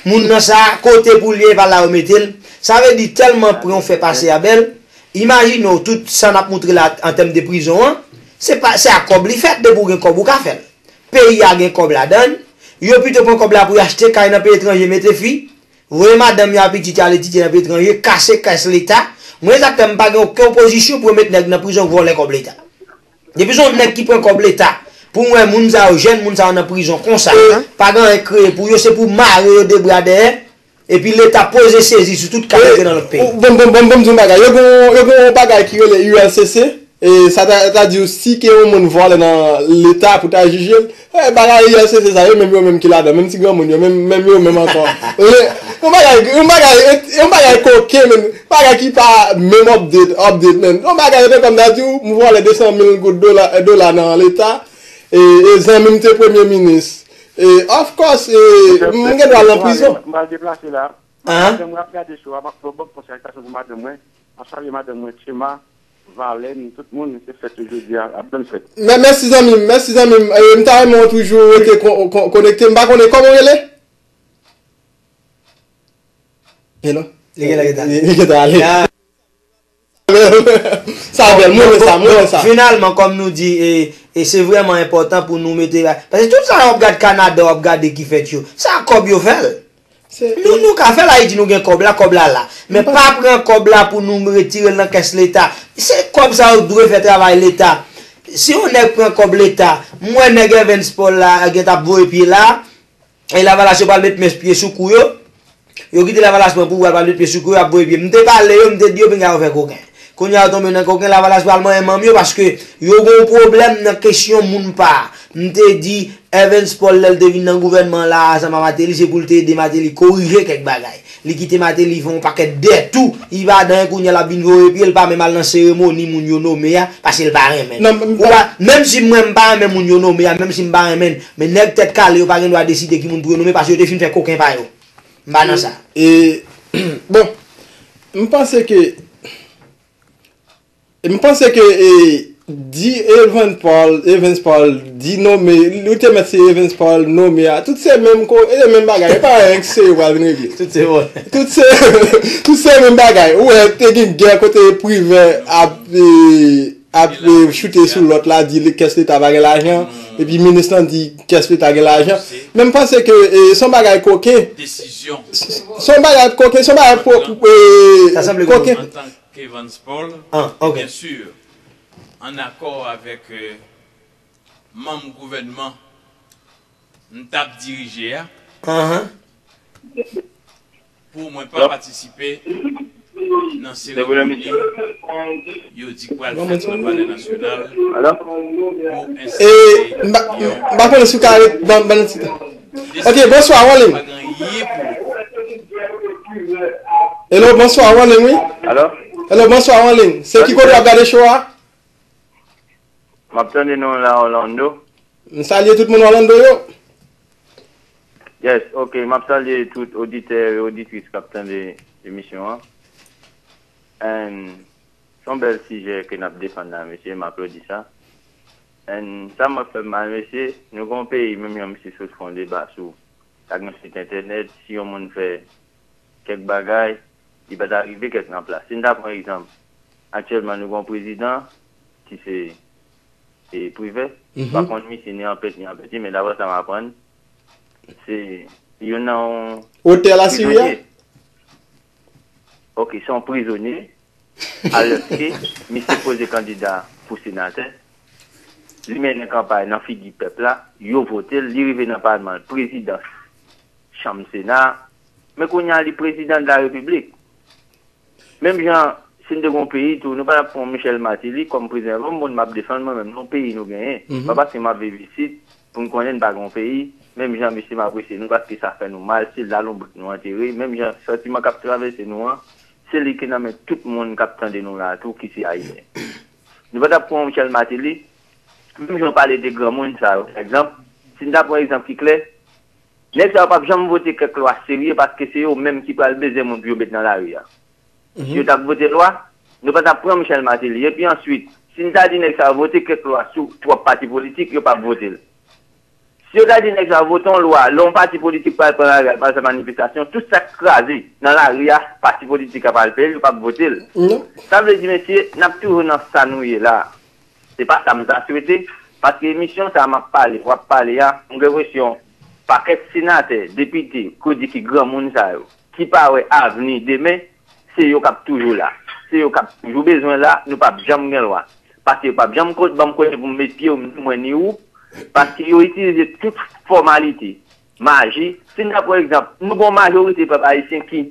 Moun nan sa, kote pou l ye, e pa la yo mete l. Sa vle di tèlman pwen w fè pase a bèl. Imajine w, tout sa n ap montre la an tèm de prizon an, se pa, se ak kòb li fèt, depi w gen kòb ou ka fè l. Peyi a gen kòb ladan l. Yo pito pran kòb la pou y achte kay nan peyi etranje, mete fi, voye madanm yo ak pitit yo al etidye nan peyi etranje, kase kès Leta. Mwen, egzakteman, m pa gen okenn opozisyon pou yo met nèg nan prizon k vòlè kòb Leta. Depi se yon nèg ki pran kòb Leta, pou m wè moun sa yo, jèn moun sa yo nan prizon konsa, pa gen anyen k kreye pou yo, se pou mare yo de bra dèyè, epi Leta poze sezi sou tout kay yo nan lòt peyi. Bon, bon, bon, bon, m di yon bagay. Yo gen, yo gen yon bagay ki rele U L C C. E sa ta, ta di w, si ke yon moun vòlè nan Leta pou ta jije l, e, bagay U L C C sa, yo menm, yo menm ki ladan, menm ti granmoun yo, menm, menm yo menm ankò. E, yon bagay, yon bagay, yon bagay koken, menm, bagay ki pa menm update, update, menm. Yon bagay, yo te kòm ta di w, m vòlè de san mil goud dola, e, dola nan Leta, e, e zanmi m te premye minis. E, of course, e, m gen dwa al nan prizon. M pral deplase la. Madanm mwen ap gade show a, m ap fè yon bon konsèy pou madanm mwen. M ap salye madanm mwen, Chema, Valèn, tout moun, se fèt yo jodi a, ap bèl fèt. Mè-, mèsi zanmi m, mèsi zanmi m. E, m ta renmen w toujou rete kon-, kon-, konekte. M pa konnen kòman w rele? Hello? Li genlè gentan ale. Li gentan ale. Sa bèl, mwen renmen sa, mwen renmen sa. Finalman, kòm nou di, e, e se vrèman enpòtan pou nou mete, paske tout sa w ap gade Kanada, w ap gade ki fèt yo, sa kòb yo fè l. Nou, nou ka fè l, Ayiti, nou gen kòb la, kòb la la. Men pa pran kòb la pou nou retire l nan kès Leta. Se kòb sa yo dwe fè travay Leta. Si yon nèg pran kòb Leta, m wè nèg Evans Paul la gen t ap voye pye la, e Lavalas yo pral met men pye sou kou yo. Yo kite Lavalas pran pouvwa, pral met pye sou kou yo, ap voye pye. M te pale yo, m te di yo pinga yo fè koken. Kounye a yo tonbe nan koken, Lavalas pral manyen manm yo paske yo gen yon pwoblèm nan kesyon moun pa. M te di Evans Paul lè l te vin nan gouvènman la ansanm a Martelly, se pou l te ede Martelly korije kèk bagay. Li kite Martelly fè yon pakèt dèt tou. Li pa dan kounye a l ap vin voye pye, l pa menm al nan seremoni moun yo nome a, paske l pa renmen l. Ou pa, menm si mwen m pa renmen moun yo nome a, menm si m pa renmen l, men nèg tèt kale yo pa gen dwa deside ki moun pou yo nome paske yo te fin fè koken pa yo. M pa nan sa. E, bon, m panse ke E m panse ke e, di Evans Paul, Evans Paul, di nome, ou te mèt se Evans Paul nome a. Tout se menm ko, e menm bagay. E pa anyen ki serye pral vin regle. Tout se vòlè. Tout se, tout se menm bagay. Ou wè, te gen gè kote Privè ap, e, ap e, choute sou lòt la, di li kès Leta pa gen lajan. Epi minis lan di kès Leta gen lajan. Men m panse ke e, se yon bagay koken. Se yon bagay koken, se yon bagay koken. Kevans Paul, ah, ok. Byen si, an akò avèk euh, manm gouvènman m t ap dirije a, pou mwen pa patisipe nan seremoni yo di k pral fèt nan Palè Nasyonal pou enstale yon... M pa konnen si w ka ret ban m ti tan. Ok, bonswa, ou anliy. Hello, bonswa, ou anliy, wi. Alo? Hello, bonswa, ou anliy. Se ki kote w ap gade show a? M ap tande nou la Orlando. M salye tout moun Orlando yo. Yes, ok, m ap salye tout oditè e oditris k ap tande emisyon an. And se yon bèl sijè ke n ap defann la, mesye, m aplodi sa. And sa mwen fè m mal, mesye, nou gen yon peyi, menm jan misye sot fè yon deba sou, ta gen yon sit entènèt, si yon moun fè kèk bagay, li pa ta rive kèk nan plas. Si n ta pran egzanp, aktyèlman nou gen yon prezidan ki se e, Privè. M pa konn misye ni an pent ni an penti, men daprè sa m aprann, se youn nan yon... Otè Lasiri a? Prizonye. Ok, se yon prizonye. Alòske misye poze kandida pou senatè. Li mennen kanpay nan figi pèp la. Yo vote l, li rive nan palman, prezidans chanm Sena. Men kounye a, li prezidan de la repiblik. Menm jan, si n te gen yon peyi tou, nou pa t ap pran Michel Martelly kòm prezidan. Kòm moun m ap defann mwen menm, non, peyi nou genyen. Pa paske m ap viv isit, pou m konnen n pa gen yon peyi. Menm jan, mesye, m apresye nou paske sa fè nou mal, se lalonbrik nou antere. Menm jan, santiman k ap travèse nou an, se li ki nan men tout moun k ap tande nou la a tou, ki se Ayisyen. Nou pa t ap pran Michel Martelly, menm jan w pale de granmoun sa yo, pa egzanp, si n ta pran egzanp ki klè, nèg sa yo p ap janm vote kèk lwa serye paske se yo menm ki pral bezwen moun pou yo met nan lari a. Si yo t ap vote lwa, nou pa t ap pran Michel Martelly. Epi answit, si n ta di nèg sa yo vote kèk lwa sou twòp pati politik, yo p ap vote l. Si yo ta di nèg sa yo vote yon lwa, lè yon pati politik pral pran lari a, pral fè manifestasyon, tout sa k kraze nan lari a, pati politik a pral peye l, yo p ap vote l. Sa vle di, mesye, n ap toujou nan sa nou ye la. Se pa sa m ta swete, paske emisyon sa a m ap pale, w ap pale a, m gen enpresyon pakèt senatè, depite, kredi ki granmoun sa yo, ki pa wè avni demen, se yo k ap toujou la. Se yo k ap toujou bezwen la, nou p ap janm gen lwa. Paske yo p ap janm ko-, ban m kote pou m met pye m, ni mwen ni ou, paske yo itilize tout fòmalite, maji. Si n ta pran egzanp, nou gen yon majorite pèp ayisyen ki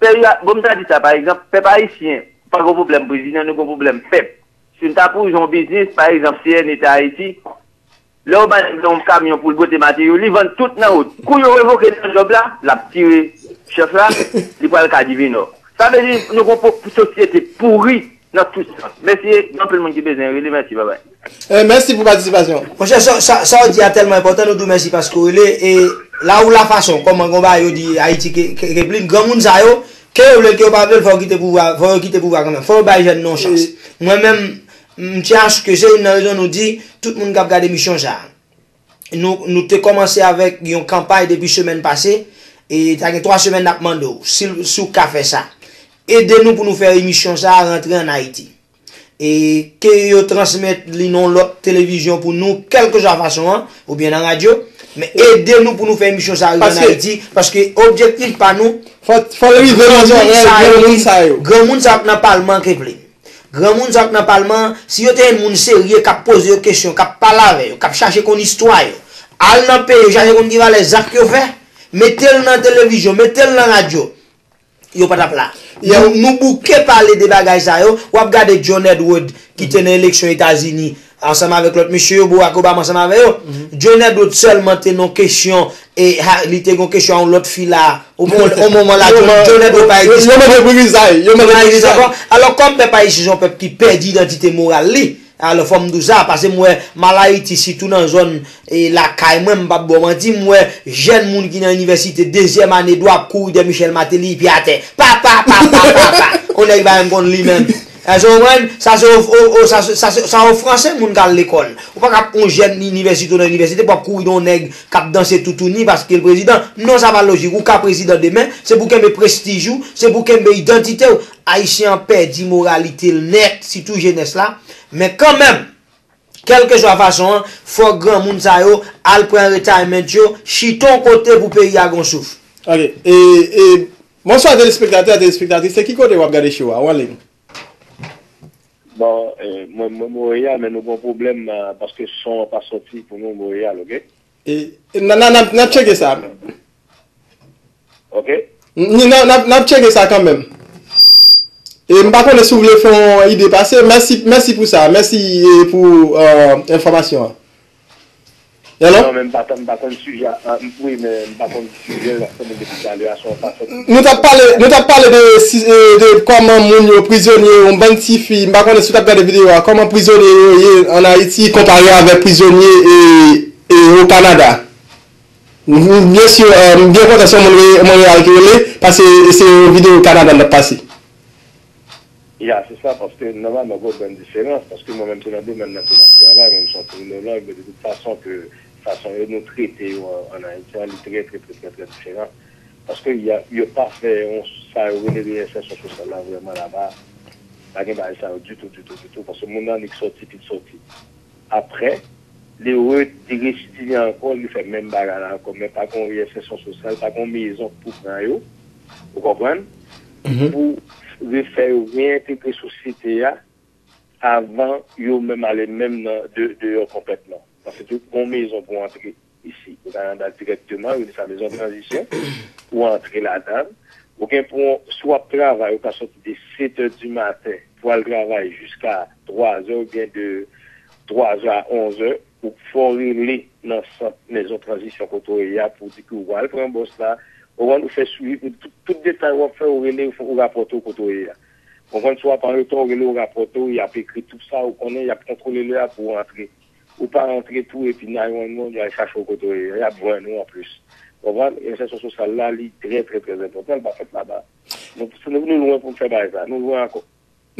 Peyi a, bon, m ta di sa, pa egzanp, pèp ayisyen pa gen pwoblèm prezidan, nou gen pwoblèm pèp. Si n ta pou yon biznis, pa egzanp, C N A te Ayiti, lè yo ba nèg la yon kamyon pou l pote materyo, li vann tout nan wout. Kou yo revoke l nan djòb la, l ap tire chèf la, li pral Kadivenò. Sa vle di, nou gen yon po-, sosyete pouri nan tout sans. Mesye, gen anpil moun ki bezwen rele. Mèsi, babay. Eh, mèsi pou patisipasyon. Monchè, sa, sa, sa w di a tèlman enpòtan, nou di w mèsi paske w rele. E la ou la fason, kòman gon bagay yo di Ayiti ke, ke, ke plin, granmoun sa yo, ke yo vle l, ke yo pa vle l, fò yo kite pouvwa, fò yo kite pouvwa kanmenm. Fò yo bay jèn nan yon chans. Mwen menm, m tyen aske se youn nan rezon nou di, tout moun k ap gade emisyon sa a. Nou, nou te kòmanse avèk yon kanpay depi semèn pase, e ta gen twa semèn n ap mande w, si, si w ka fè sa. Ede nou pou nou fè emisyon sa a rantre ann Ayiti. e ke yo transmèt li nan yon lòt televizyon pou nou, kèlkeswa fason an, oubyen nan radyo, men ede nou pou nou fè emisyon sa a rive ann Ayiti, paske objektif pa nou, fò, fò l rive nan zòrèy granmoun sa yo. Granmoun sa yo k nan palman, Keplen. Granmoun sa yo k nan palman, si yo te jwenn moun serye k ap poze yo kesyon, k ap pale avè yo, k ap chache konn istwa yo, al nan peyi yo, chache konn ki valè zak yo fè, mete l nan televizyon, mete l nan radyo, yo pa t ap la. Nou, nou bouke pale de bagay sa yo. W ap gade John Edward ki te nan eleksyon Etazini ansanm avèk lòt mesye yo, Barack Obama ansanm avè yo. John Edward sèlman te nan kesyon, e ha, li te gen kesyon a yon lòt fi la, o moman la, John Edward pa egziste ankò. Alò, kòm pèp ayisyen se yon pèp ki pèdi idantite moral li, alò, fò m di w sa, paske m wè mal Ayiti, sitou nan zòn e lakay mwen, m p ap ba w manti, m wè jèn moun ki nan inivèsite dezyèm ane dwa ap kouri dèyè Michel Martelly epi atè. Pa, pa, pa, pa, pa, pa. On nèg pa menm konn li menm. Èske w konprann? Sa se o-, o-, o-, sa se, sa se, sa ofranse moun k al lekòl. Ou pa ka on jèn inivèsite ou nan inivèsite pou ap kouri de yon nèg k ap danse toutouni paske l prezidan. Non, sa pa lojik. Ou ka prezidan demen, se pou kenbe prestij ou, se pou kenbe idantite w. Ayisyen an pèdi moralite l nèt, sitou jenès la. Men kanmenm, kèlkeswa fason an, fòk granmoun sa yo al pran retirement yo, chita yon kote pou peyi a gon souf. Ok. E, e, bonswa, telespektatè, telespektatris. Se ki kote w ap gade show a? Ou anliy? Bon, e, mwen, mwen Monreyal, men nou gon pwoblèm, a, paske son an pa soti pou nou Monreyal, ok? E, e, n a, n a, n a, n ap tcheke sa. Ok. N, n, n ap, n ap tcheke sa kanmenm. E m pa konnen si w vle fè yon ide pase. Mèsi, mèsi pou sa. Mèsi, e, pou, e, enfòmasyon an. Hello? Non, men m pa, m pa konn sijè a. A, m, wi, men m pa konn sijè a, sa m depi talè a, se yon fason. Nou t ap pale, nou t ap pale de, si, e, de kòman moun yo prizonye, yon bann tifi, m pa konnen si w t ap gade videyo a, kòman prizonye yo ye ann Ayiti konpare avèk prizonye e, e o Kanada. M, m, byen si, e, m byen kontan se yon moun Re-, Monreyal ki rele, paske se yon videyo Kanada n ap pase. Ya, se sa, paske nòmalman gen yon bann diferans, paske mwen menm se nan domèn nan ke m ap travay, mwen m se yon kriminolog, men de tout fason ke fason yo nou trete yo an, ann Ayiti an, li trè, trè, trè, trè, trè diferan. Paske y a, yo pa fè yon, sa yo rele reyensèsyon sosyal la vrèman laba. Pa gen bagay sa yo ditou, ditou, ditou, paske moun nan li k sòti, pi l sòti. Apre, li re-, li residive ankò, li fè menm bagay la ankò, men pa gen yon reyensèsyon sosyal, pa gen yon mezon pou pran yo, ou konprann? Pou refè yo reyentegre sosyete a avan yo menm ale menm nan de, deyò konplètman. Paske tout gon mezon pou antre isi. Ou ka antre dirèkteman, yo rele sa mezon tranzisyon, ou antre ladan l. Ou gen pou, si w ap travay, ou ka soti de sèt è di maten pou al travay jiska twa zè oubyen de twa zè a onz è, ou fè w rele nan sant mezon tranzisyon kote w ye a pou w di ke w al pran bòs la. Ou konprann, ou fè swiv, tout, tout detay w ap fè, ou rele, ou rapòte w kote w ye a. Ou konprann, si w ap an reta, ou rele, ou rapòte w, y ap ekri tout sa, ou konnen, y ap kontwole lè a pou w antre. Ou pa rantre tou epi nine one one yo al chache w kote w ye a, y ap jwenn ou anplis. Konprann? Reyensèsyon sosyal la, li trè, trè, trè enpòtan, li pa fèt laba. Nou, nou, nou lwen pou n fè bagay sa, nou lwen ankò.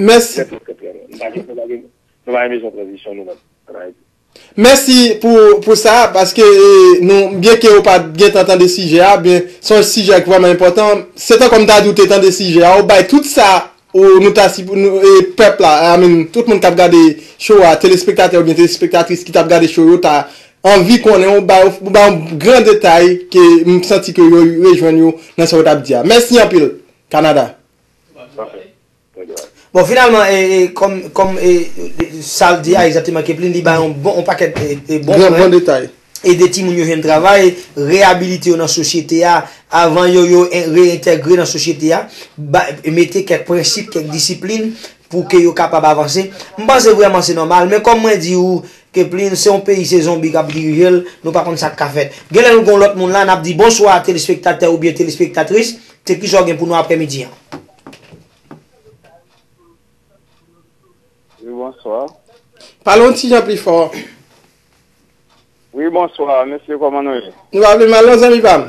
Mèsi. Trè, trè, trè, trè lwen. Nou pa gen, nou pa gen, nou pa gen mezon tranzisyon nou menm, ann Ayiti. Mèsi pou, pou sa, paske, e, nou, byenke ou pa t gentan tande sijè a, byen, se yon sijè ki vrèman enpòtan. Se tankou m ta di w te tande sijè a, ou bay tout sa ou nou ta si nou, e, pèp la, I mean, tout moun k ap gade show a, telespektatè oubyen telespektatris ki t ap gade show yo, ta anvi konnen, ou ba yo, ou ba yon gran detay ke m santi ke yo rejwenn yo nan sa yo t ap di a. Mèsi anpil, Kanada. Bon, finalman, e, e, kòm, kòm, e, e, sa l di a, egzakteman, Keplin, li ba yon bon, yon pakèt, e, e, bon pwen. Gran, bon detay. Ede timoun yo jwenn travay, reyabilite yo nan sosyete a, avan yo, yo en-, reyentegre nan sosyete a, ba, mete kèk prensip, kèk disiplin pou ke yo kapab avanse. M panse vrèman se nòmal, men kòm mwen di ou, Keplin, se yon peyi, se zonbi k ap dirije l, nou pa konn sa k ka fèt. Genlè nou gen yon lòt moun la, n ap di bonswa a telespektatè oubyen telespektatris, se kisa w gen pou nou aprèmidi an? Wi, bonswa. Pale yon ti jan pli fò. Wi, bonswa, mesye, kòman nou ye? Nou pa pi mal non, zanmi pa m.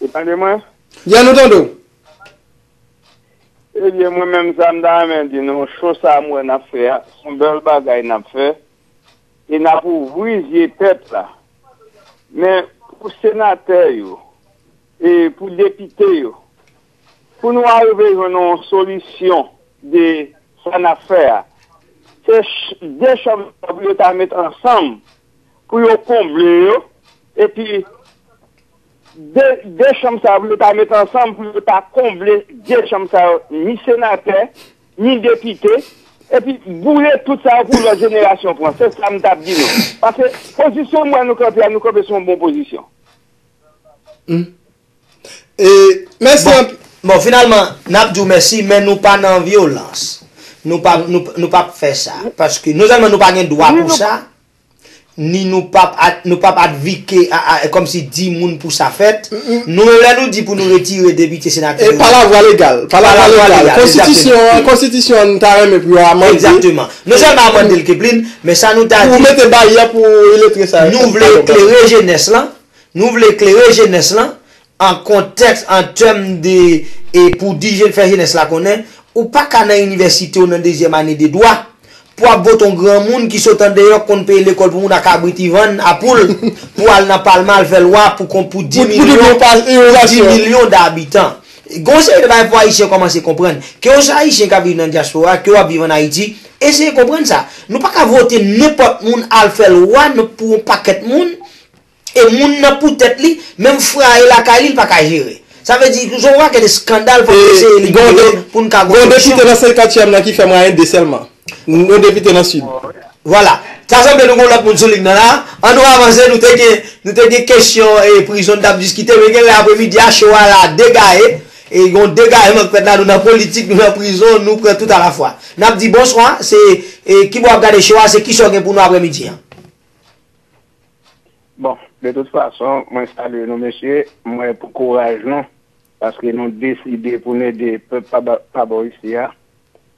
Ou tande mwen? Ya, nou tande w. Ebyen, mwen menm, sa m ta renmen di nou, cho sa a m wè n ap fè a, se yon bèl bagay n ap fè. E n ap ouvri zye pèp la. Men pou senatè yo, e pou depite yo, pou nou arive jwenn yon solisyon de sa n ap fè a. Se ch- de chanm sa pou yo ta met ansanm pou yo konble yo, epi de, de chanm sa pou yo ta met ansanm pou yo ta konble de chanm sa yo, ni senatè, ni depite, epi boule tout sa yo pou lòt jenerasyon pran. Se sa m t ap di nou. Paske pozisyon m wè nou kanpe a, nou kanpe sou yon bon pozisyon. E, mèsi Bon, anpil. Bon, finalman, n ap di w mèsi, men nou pa nan vyolans. Nou pa, nou, nou p ap fè sa. Paske non sèlman nou pa gen dwa pou sa, ni nou p ap, nou p ap advike, a, a, kòmsi di moun pou sa fèt. Nou menm lè nou di pou nou retire depite senatè E yo, pa lavwa legal. Pa pa lavwa lavwa legal. legal, Konstitisyon an, egzakteman. Konstitisyon an, nou ta renmen pou yo amande. Egzakteman. Non sèlman amande l, Keplin, men sa nou ta Pou di, mete baryè pou iletre sa yo. Nou vle eklere jenès lan. Nou vle eklere jenès lan an kontèks, an tèm de, e pou di je- fè jenès la konnen, ou pa ka nan inivèsite w nan dezyèm ane de dwa pou ap vote yon granmoun ki sot andeyò k konn peye lekòl pou moun a kabrit i vann a poul pou al nan palman al fè lwa pou kon pou di Pou, pou tout milyon yon pa- yon pou di nasyon. milyon dabitan. Gon seri de bagay pou ayisyen kòmanse konprann. Ke w se ayisyen k ap viv nan dyaspora, ke w ap viv an Ayiti, eseye konprann sa. Nou pa ka vote nenpòt moun al fè lwa pou yon pakèt moun. E moun nan pou tèt li, menm fraye lakay li, li pa ka jere. Sa vle di, se yon pakèt eskandal fòk nou eseye likide pou n ka gon depite nan senkantiyèm nan ki fè mwayen de sèlman. Yon depite nan sid. Vwala. Sa sanble nou gon lòt moun sou liy nan la. An nou avanse, nou te gen, nou te gen kesyon e prizon n t ap diskite, men genlè apremidi a, cho a la degaye. E gon degayman k fèt la, nou nan politik, nou nan prizon, nou pran tout alafwa. N ap di bonswa, se e, kibò w ap gade cho a, se kisa w gen pou nou apremidi an. Bon, de tout fason, mwen salye nou mesye, mwen pou kouraj nou, paske nou deside pou n ede pèp pa ba- pa bò isi a,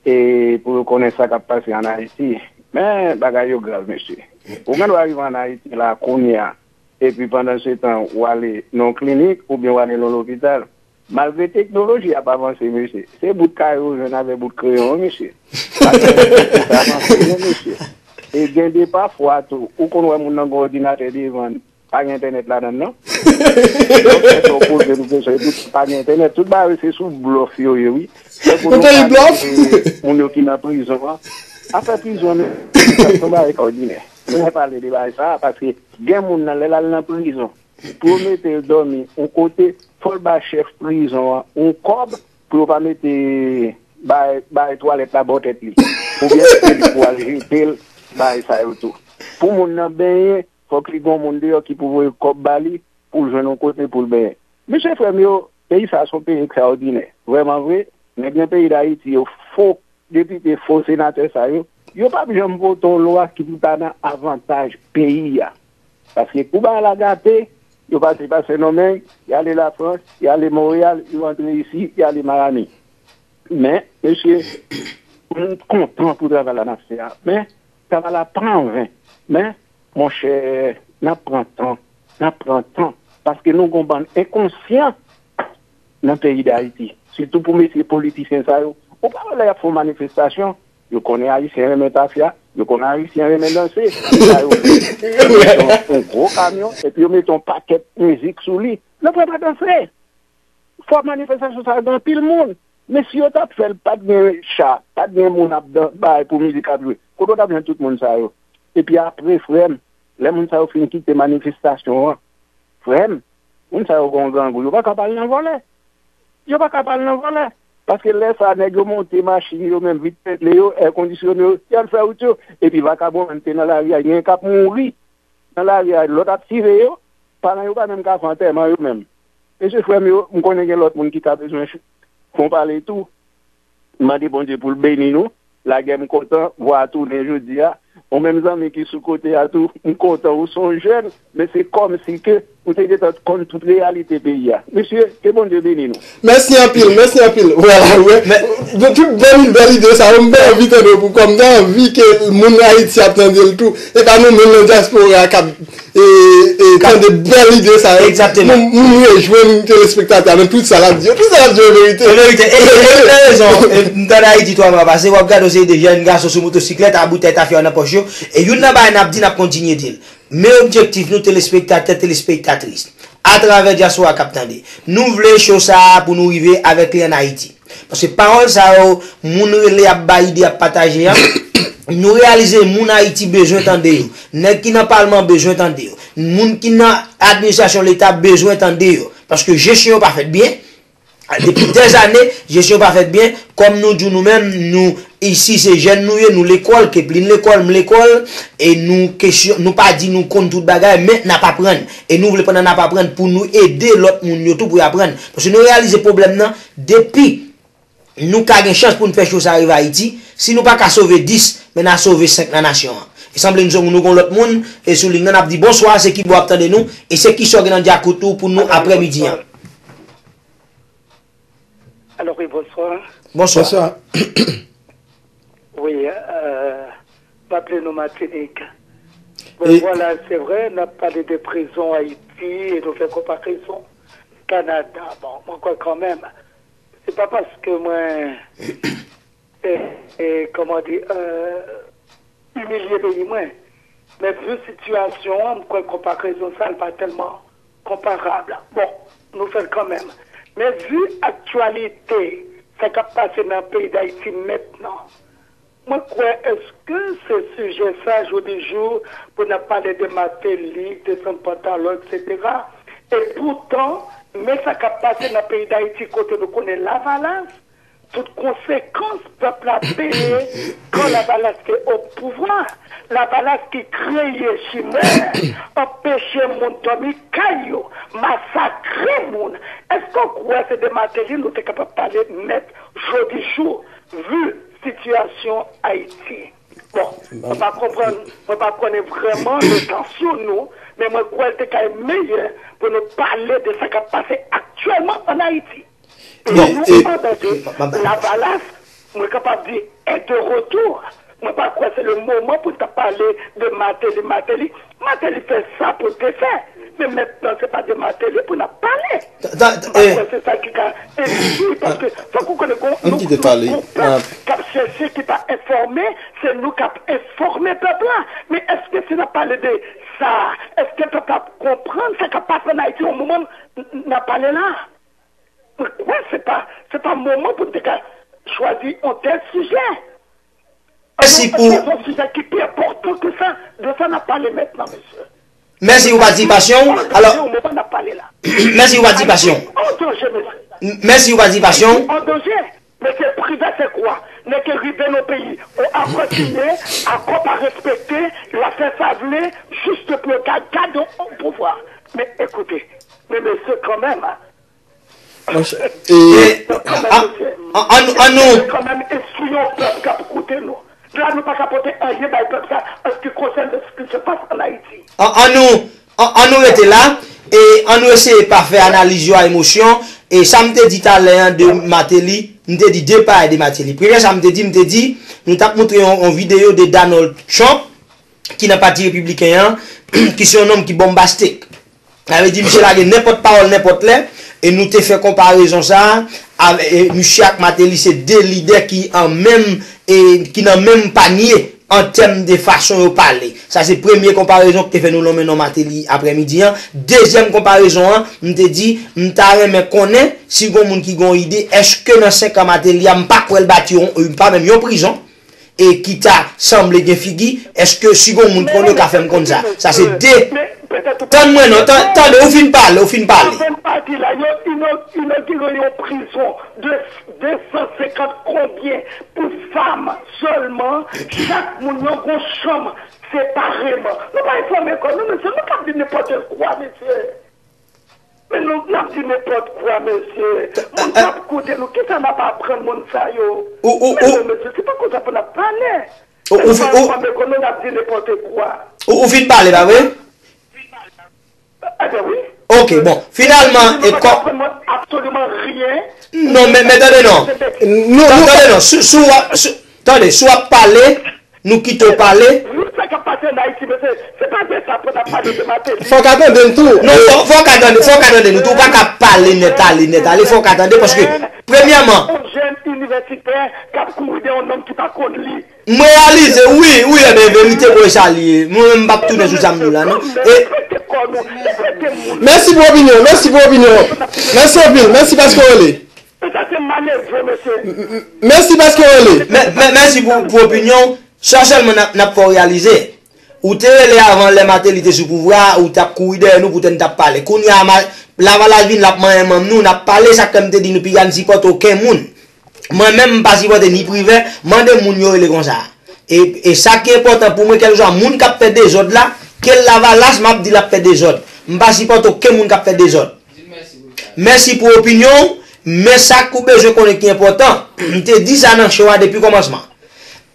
e pou yo konnen sa k ap pase ann Ayiti. Men, bagay yo grav mesye. Ou gen dwa rive ann Ayiti la kounye a, epi pandan se tan ou ale nan yon klinik oubyen ou ale nan yon lopital. Malgre teknoloji ap avanse mesye, se bout kaye ou jwenn avèk bout kreyon wi mesye. Sa avanse wi mesye. E gen de pafwa tou, ou konn wè moun nan gen òdinatè devan l, pa gen entènèt ladan l non. Donk kèsyon w poze nou kesyon epi pa gen entènèt, tout bagay se sou blòf yo ye wi. Tankou nou pale de moun yo ki nan prizon an, afè prizon an se yon bagay ekstraòdinè. Nou pale de bagay sa a paske gen moun nan lè l al nan prizon, pou yo mete l dòmi yon kote, fò l bay chèf prizon an yon kòb pou yo pa mete bay bay twalèt la bò tèt li. Oubyen se li pou al jete l bay sa yo tou. Pou moun nan benyen, fòk li gen yon moun deyò ki pou voye kòb ba li pou l jwenn yon kote pou l benyen. Mesye frè m yo, peyi sa a se yon peyi ekstraòdinè. Vrèman vre, nèg nan peyi Dayiti yo fo depite fo senatè sa yo, yo p ap janm vote yon lwa ki pou ta nan avantaj peyi a. Paske kou bagay la gate, yo pase pa Sendomeng, y ale Lafrans, y ale Monreyal, yo rantre isi, y ale Miami. Men, mesye, m kontan pou travay la n ap fè a. Men, travay la pa anven. Men, monchè, n ap pran tan. N ap pran tan. Paske nou gon bann enkonsyan nan peyi Dayiti. Sitou pou mesye politisyen sa yo. Ou pa wè lè y ap fè yon manifestasyon, yo konnen Ayisyen renmen tafya, yo konnen Ayisyen renmen danse. Sa yo fè, yo mete yon, yon gwo kamyon, epi yo mete yon pakèt mizik sou li. Nan pwen pa danse. Fò manifestasyon sa yo gen anpil moun. Men si yo t ap fè l, pa t gen cha, pa t gen moun ap dan- bay pou mizik ap jwe. Kote w t ap jwenn tout moun sa yo? Epi apre, frè m, lè moun sa yo fin kite manifestasyon an, frè m, moun sa yo gen yon grangou, yo pa ka pa al nan vòlè. Yo pa ka pa al nan vòlè. Paske lè sa a, nèg yo monte machin yo menm, vit pèt le yo, èkondisyone yo, y al fè wout yo. Epi vakabon menm te nan lari a, gen k ap mouri nan lari a, lòt ap tire yo. Paran yo pa menm ka fè antèman yo menm. Mesye frè m yo, m konnen gen lòt moun ki ka bezwen fon pale tou. M mande Bondye pou l beni nou. Lagè m kontan, vwa a tounen jodi a. Ou menm zanmi ki sou kote a tou, m kontan ou se yon jèn, men se kòmsi ke ou te gentan konn tout reyalite peyi a. Mesye, ke Bondye beni nou. Mèsi anpil, mèsi anpil. Vwala, wi. Tout bèl, bèl ide sa yo, m byen anvi tande w pou kò m, m ta anvi ke moun Ayiti ap tande l tou. E pa nou menm nan dyaspora k ap e, e, tande bèl ide sa yo. Egzakteman. M, m rejwenn telespektatè a nan tout sa l ap di yo. Tout sa l ap di yo verite. E verite. E, e, e, ou gen rezon. E, m t ann Ayiti twa mwa pase, w ap gade yon seri de jèn gason sou motosiklèt, a boutèy tafya nan pòch yo. E youn nan bagay n ap di, n ap kontinye di l. Men objektif nou, telespektatè, telespektatris, atravè dyaspora k ap tande, nou vle cho sa a pou nou rive avèk li ann Ayiti. Paske pawòl sa yo, moun rele ap bay ide, ap pataje a, nou reyalize moun Ayiti bezwen tande yo. Nèg ki nan palman bezwen tande yo. Moun ki nan administrasyon leta bezwen tande yo. Paske jesyon yo pa fèt byen. Depi dèzane, jesyon pa fèt byen. Kòm nou di w nou menm, nou isi se jèn nou ye, nou lekòl, Keplin lekòl, m lekòl, e nou kesyon, nou pa di nou konn tout bagay, men n ap aprann. E nou vle pandan n ap aprann pou nou ede lòt moun yo tou pou y aprann. Paske nou reyalize pwoblèm nan, depi nou ka gen chans pou n fè cho sa rive Ayiti, si nou pa ka sove dis, men n a sove senk nan nasyon an. E sanble n se yon, nou gon lòt moun, e sou liy nan, n ap di bonswa, se ki bò w ap tande nou, e se kisa w gen nan dyakout ou pou nou aprè midi an. Alo, wi, bonswa. Bonswa. Wi, euh, m aple nou Matinik. Bon, vwala, se vre, n ap pale de prizon Ayiti e nou fè konparezon Kanada. Bon, mwen kwè kanmenm, se pa paske mwen, e, e, kòman di, euh, imilye peyi mwen. Men vi sitiyasyon an, m kwè konparezon sa l pa tèlman konparab. Bon, nou fè l kanmenm. Men vi aktyalite, sa k ap pase nan peyi Dayiti mentnan, mwen kwè èske se sijè sa jodi jou pou n ap pale de Martelly, desann pantalon, etsetera. E poutan, men sa k ap pase nan peyi Dayiti kote nou konnen Lavalas, tout konsekans pèp la peye kan Lavalas te o pouvwa. Lavalas ki kreye chimè, anpeche moun dòmi kay yo, masakre moun. Èske w kwè se de Martelly nou te kapab pale mèt jodi jou, vi sitiyasyon Ayiti? Bon, mwen pa konprann, mwen pa konnen vrèman lentansyon nou, men mwen kwè l te kay meyè pou nou pale de sa k ap pase aktyèlman ann Ayiti. Peyi nou an danje. Lavalas, mwen kapab di, est de retour. Mwen pa kwè se le moman pou n ta pale de Martelly, Martelly. Martelly fè sa pou l te fè. Men mentnan, se pa de Martelly pou n ap pale. Mwen pa kwè se sa ki ka edifye, paske fòk ou konnen gon, nou, nou, gon pèp k ap chèche, ki pa enfòme, se nou k ap enfòme pèp la. Men èske si n ap pale de sa, èske pèp la ap konprann sa k ap pase ann Ayiti yon moman n, n, n ap pale la? Mwen kwè se pa, se pa moman pou n te ka chwazi yon tèl sijè. Mèsi pou. Yon sijè ki pi enpòtan ke sa, de sa n ap pale mentnan, mesye. Mèsi pou patisipasyon w. Alò, mèsi pou patisipasyon w. Mèsi pou patisipasyon w. Mesye, prive se kwa? Nèg ki rive nan peyi, on akò siyen, akò pa respekte, l ap fè sa vle, jis pou yo ka gade yon pouvwa. Men ekoute, men mesye kanmenm, Monchè, e, an, an, an nou. Kanmenm, eskize yon pèp k ap koute nou. La, nou pa ka pote anyen bay pèp sa, an se ki konsène ce qui se passe en Haïti. An, an nou, an, an nou rete la, e an nou eseye pa fè analiz yo a emosyon, e sa m te di talè an de Martelly, m te di de bagay de Martelly. Premye sa m te di, m te di, nou t ap montre yon, yon videyo de Donald Trump, ki nan pati repibliken an, ki se yon nonm ki bonbastik. Sa vle di, misye lage nenpòt pawòl, nenpòt lè, e nou te fè konparezon sa a, avè-, e misye ak Martelly se de lidè ki an menm, e ki nan menm panye an tèm de fason yo pale. Sa se premye konparezon ki te fè nou lonmen non Martelly aprèmidi an. Dezyèm konparezon an, m te di, m ta renmen konnen si gon moun ki gon ide, èske nan senk an Martelly a, m pa kwè l bati yon, pa menm yon prizon, e ki ta sanble gen figi, èske si gon moun ki konnen yo ka fè m konn sa? Sa se de. Tann mwen non, tan-, tande, ou fin pale, ou fin pale. Sa m pa di la, yo ino-, inogire yon prizon de de san senkant konbyen pou fanm sèlman, chak moun yo gon chanm separeman. Nou pa enfòme kò nou, mesye, nou k ap di nenpòt kwa, mesye. Men nou, n ap di nenpòt kwa, mesye. Moun k ap koute nou, kisa n ap aprann moun sa yo? Men non, mesye, se pa konsa pou n ap pale. Ou fin, ou, n ap di nenpòt kwa. Ou, ou fin pale, pa vre? Ebyen wi. Ok, bon. Finalman, e kò. Absoliman ryen. Non, men, men tande non. Non, non, tande non. Si, si w ap, si, tande, si w ap pale, nou kite w pale. Wi, sa k ap pase ann Ayiti, mesye, se pa de sa pou n ap pale de Martelly. Fòk a tande n tou. Non, fò, fòk a tande, fòk a tande nou tou. Ou pa ka pale nèt ale, nèt ale. Fòk a tande, paske, premyèman. Yon jèn inivèsitè k ap kouri dèyè yon nonm ki pa konn li. M reyalize, wi, wi, ebyen, verite, bro, e sa li ye. Mwen menm, m p ap tounen sou sa m di w la, non. E. Mèsi pou opinyon, mèsi pou opinyon. Mèsi anpil, mèsi paske w rele. Mèsi paske w rele. Mèsi pou opinyon w. Sa sèlman n ap fè w reyalize, ou te rele avan lè Mateli te sou pouvwa a, ou t ap kouri dèyè nou poutè n t ap pale. Kounye a, Lavalas vin, l ap manyen manm nou, n ap pale, sa k fè m te di nou piga n sipòte okenn moun. Mwen menm m pa sipòte ni Privè, mande moun yo rele konsa. E sa ki enpòtan pou mwen, kèlkeswa moun k ap fè dezòd la, ke l Lavalas, m ap di l ap fè dezòd. M pa sipòte okenn moun k ap fè dezòd. Mèsi pou opinyon w, men sa k ou bezwen konnen ki enpòtan, m te di sa nan show a depi kòmansman.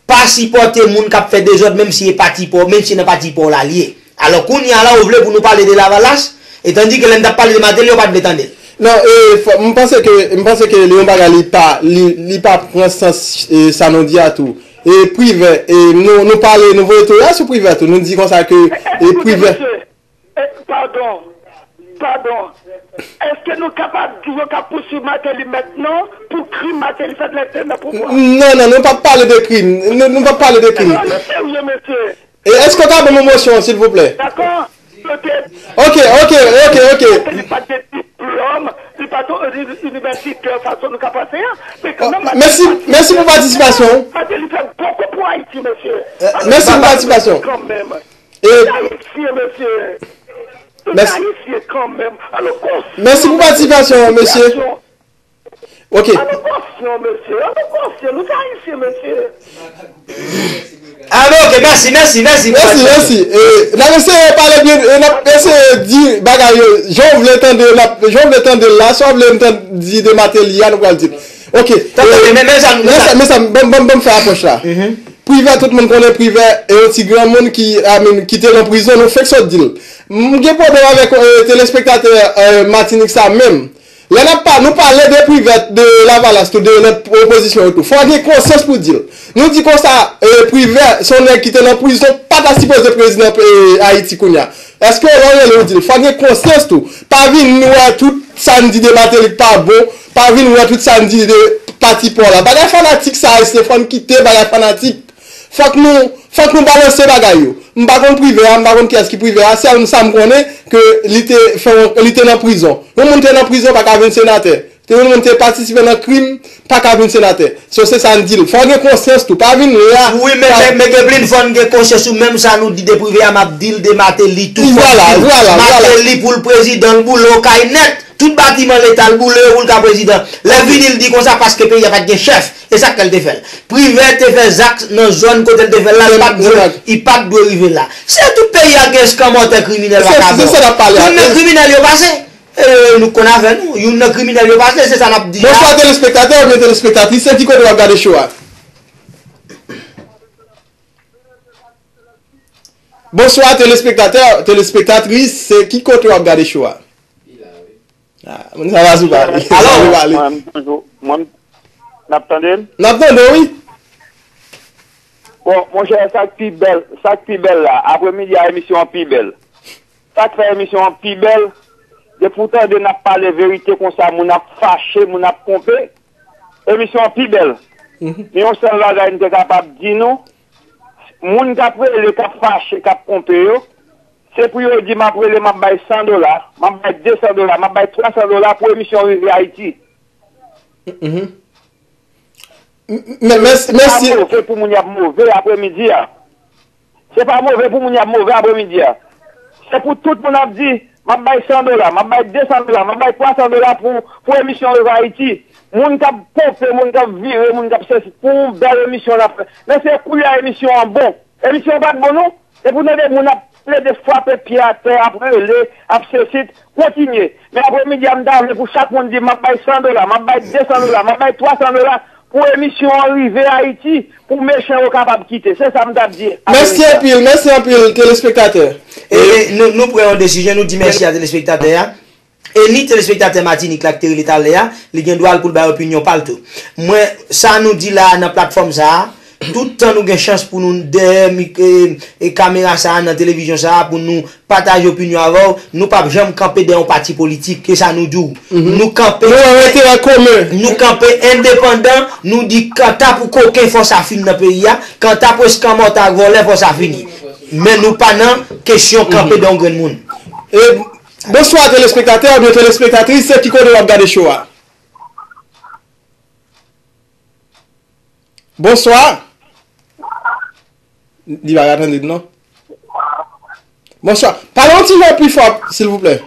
Pa sipòte moun k ap fè dezòd, menm si e pati pa w, menm si nan pati pa w la l ye. Alò, kounye a la, ou vle pou nou pale de Lavalas, etandike lè n t ap pale de Mateli, yo pa t vle tande l. Non, e, fò, m panse ke, m panse ke li yon bagay li pa, li, li pa pran sans, e, sa nou di a tou. E Privè, e, nou, nou pale, nou voye tou la sou Privè tou. Nou di konsa ke, e, Privè. Padon, padon. Èske nou kapab di yo ka pouswiv Mateli mentnan pou krim Mateli fèt lè l te nan pouvwa? Non, non, nou p ap pale de krim. Nou, nou p ap pale de krim. Non, nou serye, mesye. E èske w ka ban m yon mosyon, silvouplè? Dakò. Ok, ok, ok, ok. Li pa t gen diplòm, li pa t inivèsitè fason nou ka panse a. Men kanmenm, mèsi, mèsi pou patisipasyon w. Mateli fè bokou pou Ayiti, mesye. Mèsi pou patisipasyon w. Kanmenm. E tout Ayisyen, mesye. Tout Ayisyen kanmenm. Mèsi pou patisipasyon an, mesye. Ok. An nou konsyan, mesye. An nou konsyan. Nou se Ayisyen, mesye. Ah, ben, ok, mèsi, mèsi, mèsi. Mèsi, mèsi. E, n ap eseye pale byen, e, n ap eseye di bagay yo. Jan w vle tande, n ap, jan w vle tande l la, sa w vle m tande di de Mateli a, nou pral di l. Ok. Tande, e, men, men sa, men sa, men sa, ban m, ban m, ban m fè apwòch la. Privè, tout moun konnen Privè e yon ti granmoun ki, I mean, ki te nan prizon, nou fenk sot di l. M gen pwoblèm avèk, e, telespektatè, e, Matinik sa menm. Lè n ap pa, nou pale de Privè, de Lavalas tou, de lòt opozisyon yo tou. Fò gen konsyans pou di l. Nou di konsa, e, Privè, se yon nèg ki te nan prizon, pa ta sipoze prezidan, e, Ayiti kounye a. Èske lè w rele w di l, fò gen konsyans tou. Pa vin wè tout sa n di de Mateli k pa bon, pa vin wè tout sa n di de pati pa w la. Bagay fanatik sa, se fò n kite bagay fanatik. Fòk nou, fòk nou balanse bagay yo. M pa konn Privè a, m pa konn kiyès ki Privè a, sèl sa m konnen ke li te fè yon, li te nan prizon. Yon moun te nan prizon pa ka vin senatè. Te yon moun te patisipe nan krim, pa ka vin senatè. So, se sa n di l. Fò gen konsyans tou. Pa vin la. Wi, men, men, men Geblin, fò n gen konsyans tou. Menm sa nou di de Privè a, m ap di l de Mateli tou. Fò n di l. Mateli pou l prezidan, l boule w kay nèt. Tout batiman leta, l boule yo pou l ka prezidan. Lè vini, l di konsa paske peyi a pa t gen chèf. E sa k fè l te fè l. Privè te fè zak nan zòn kote l te fè l la, l pa t dwe, li pa t dwe rive la. Se tout peyi a gen eskanmòtè, kriminèl, vakabon. Youn nan kriminèl yo pase. E, nou konn afè nou. Youn nan kriminèl yo pase, se sa n ap di a. Bonswa, telespektatè oubyen telespektatris, se ki kote w ap gade show a? Bonswa, telespektatè, telespektatris, se ki kote w ap gade show a? Ah, moun sa va sou pale. Alo? Mwen, mwen, n ap tande l? N ap tande w, wi. Bon, monchè, sa k pi bèl, sa k pi bèl la, apremidi a emisyon an pi bèl. Sa k fè emisyon an pi bèl, depi w tande n ap pale verite konsa, moun ap fache, moun ap twonpe, emisyon an pi bèl. Men yon sèl bagay m te kapab di nou, moun k ap rele, k ap fache, k ap twonpe yo, se pou yo di, "M ap rele, m ap bay san dola, m ap bay de san dola, m ap bay twa san dola pou emisyon rive Ayiti." Men, men, men si. Se pa move pou moun y ap move apremidi a. Se pa move pou moun y ap move apremidi a. Se pou tout moun ap di, "M ap bay san dola, m ap bay de san dola, m ap bay twa san dola pou, pou emisyon rive Ayiti." Moun k ap twonpe, moun k ap vire, moun k ap sesi, pou yon bèl emisyon n ap fè. Men se koulye a emisyon an bon. Emisyon an pa t bon, non. Depi w tande moun ap plede frape pye atè, ap rele, ap sesit, kontinye. Men apremidi a, m ta vle pou chak moun di, "M ap bay san dola, m ap bay de san dola, m ap bay twa san dola pou emisyon an rive Ayiti, pou mechan yo kapab kite." Se sa m t ap di. Mèsi anpil, mèsi anpil, telespektatè. E, e, nou, nou pran yon desizyon, nou di mèsi a telespektatè a. E ni telespektatè Matinik la ki te rele talè a, li gen dwa l pou l bay opinyon pa l tou. Mwen, sa nou di la a nan platfòm sa a, tout tan nou gen chans pou nou dèyè mik-, e, e kamera sa a, nan televizyon sa a, pou nou pataje opinyon avè w, nou p ap janm kanpe dèyè yon pati politik, ke sa nou di w. Nou kanpe, nou wè enterè komen. Nou kanpe endepandan, nou di kanta pou koken fò sa fin nan peyi a, kanta pou eskanmòtè ak vòlè fò sa fini. Men nou pa nan kesyon kanpe dèyè yon grenn moun. E, Bonswa, telespektatè oubyen telespektatris, se ki kote w ap gade show a? Bonswa. Li pa ka tande n non. Bonswa. Pale yon ti jan pi fò, silvouplè.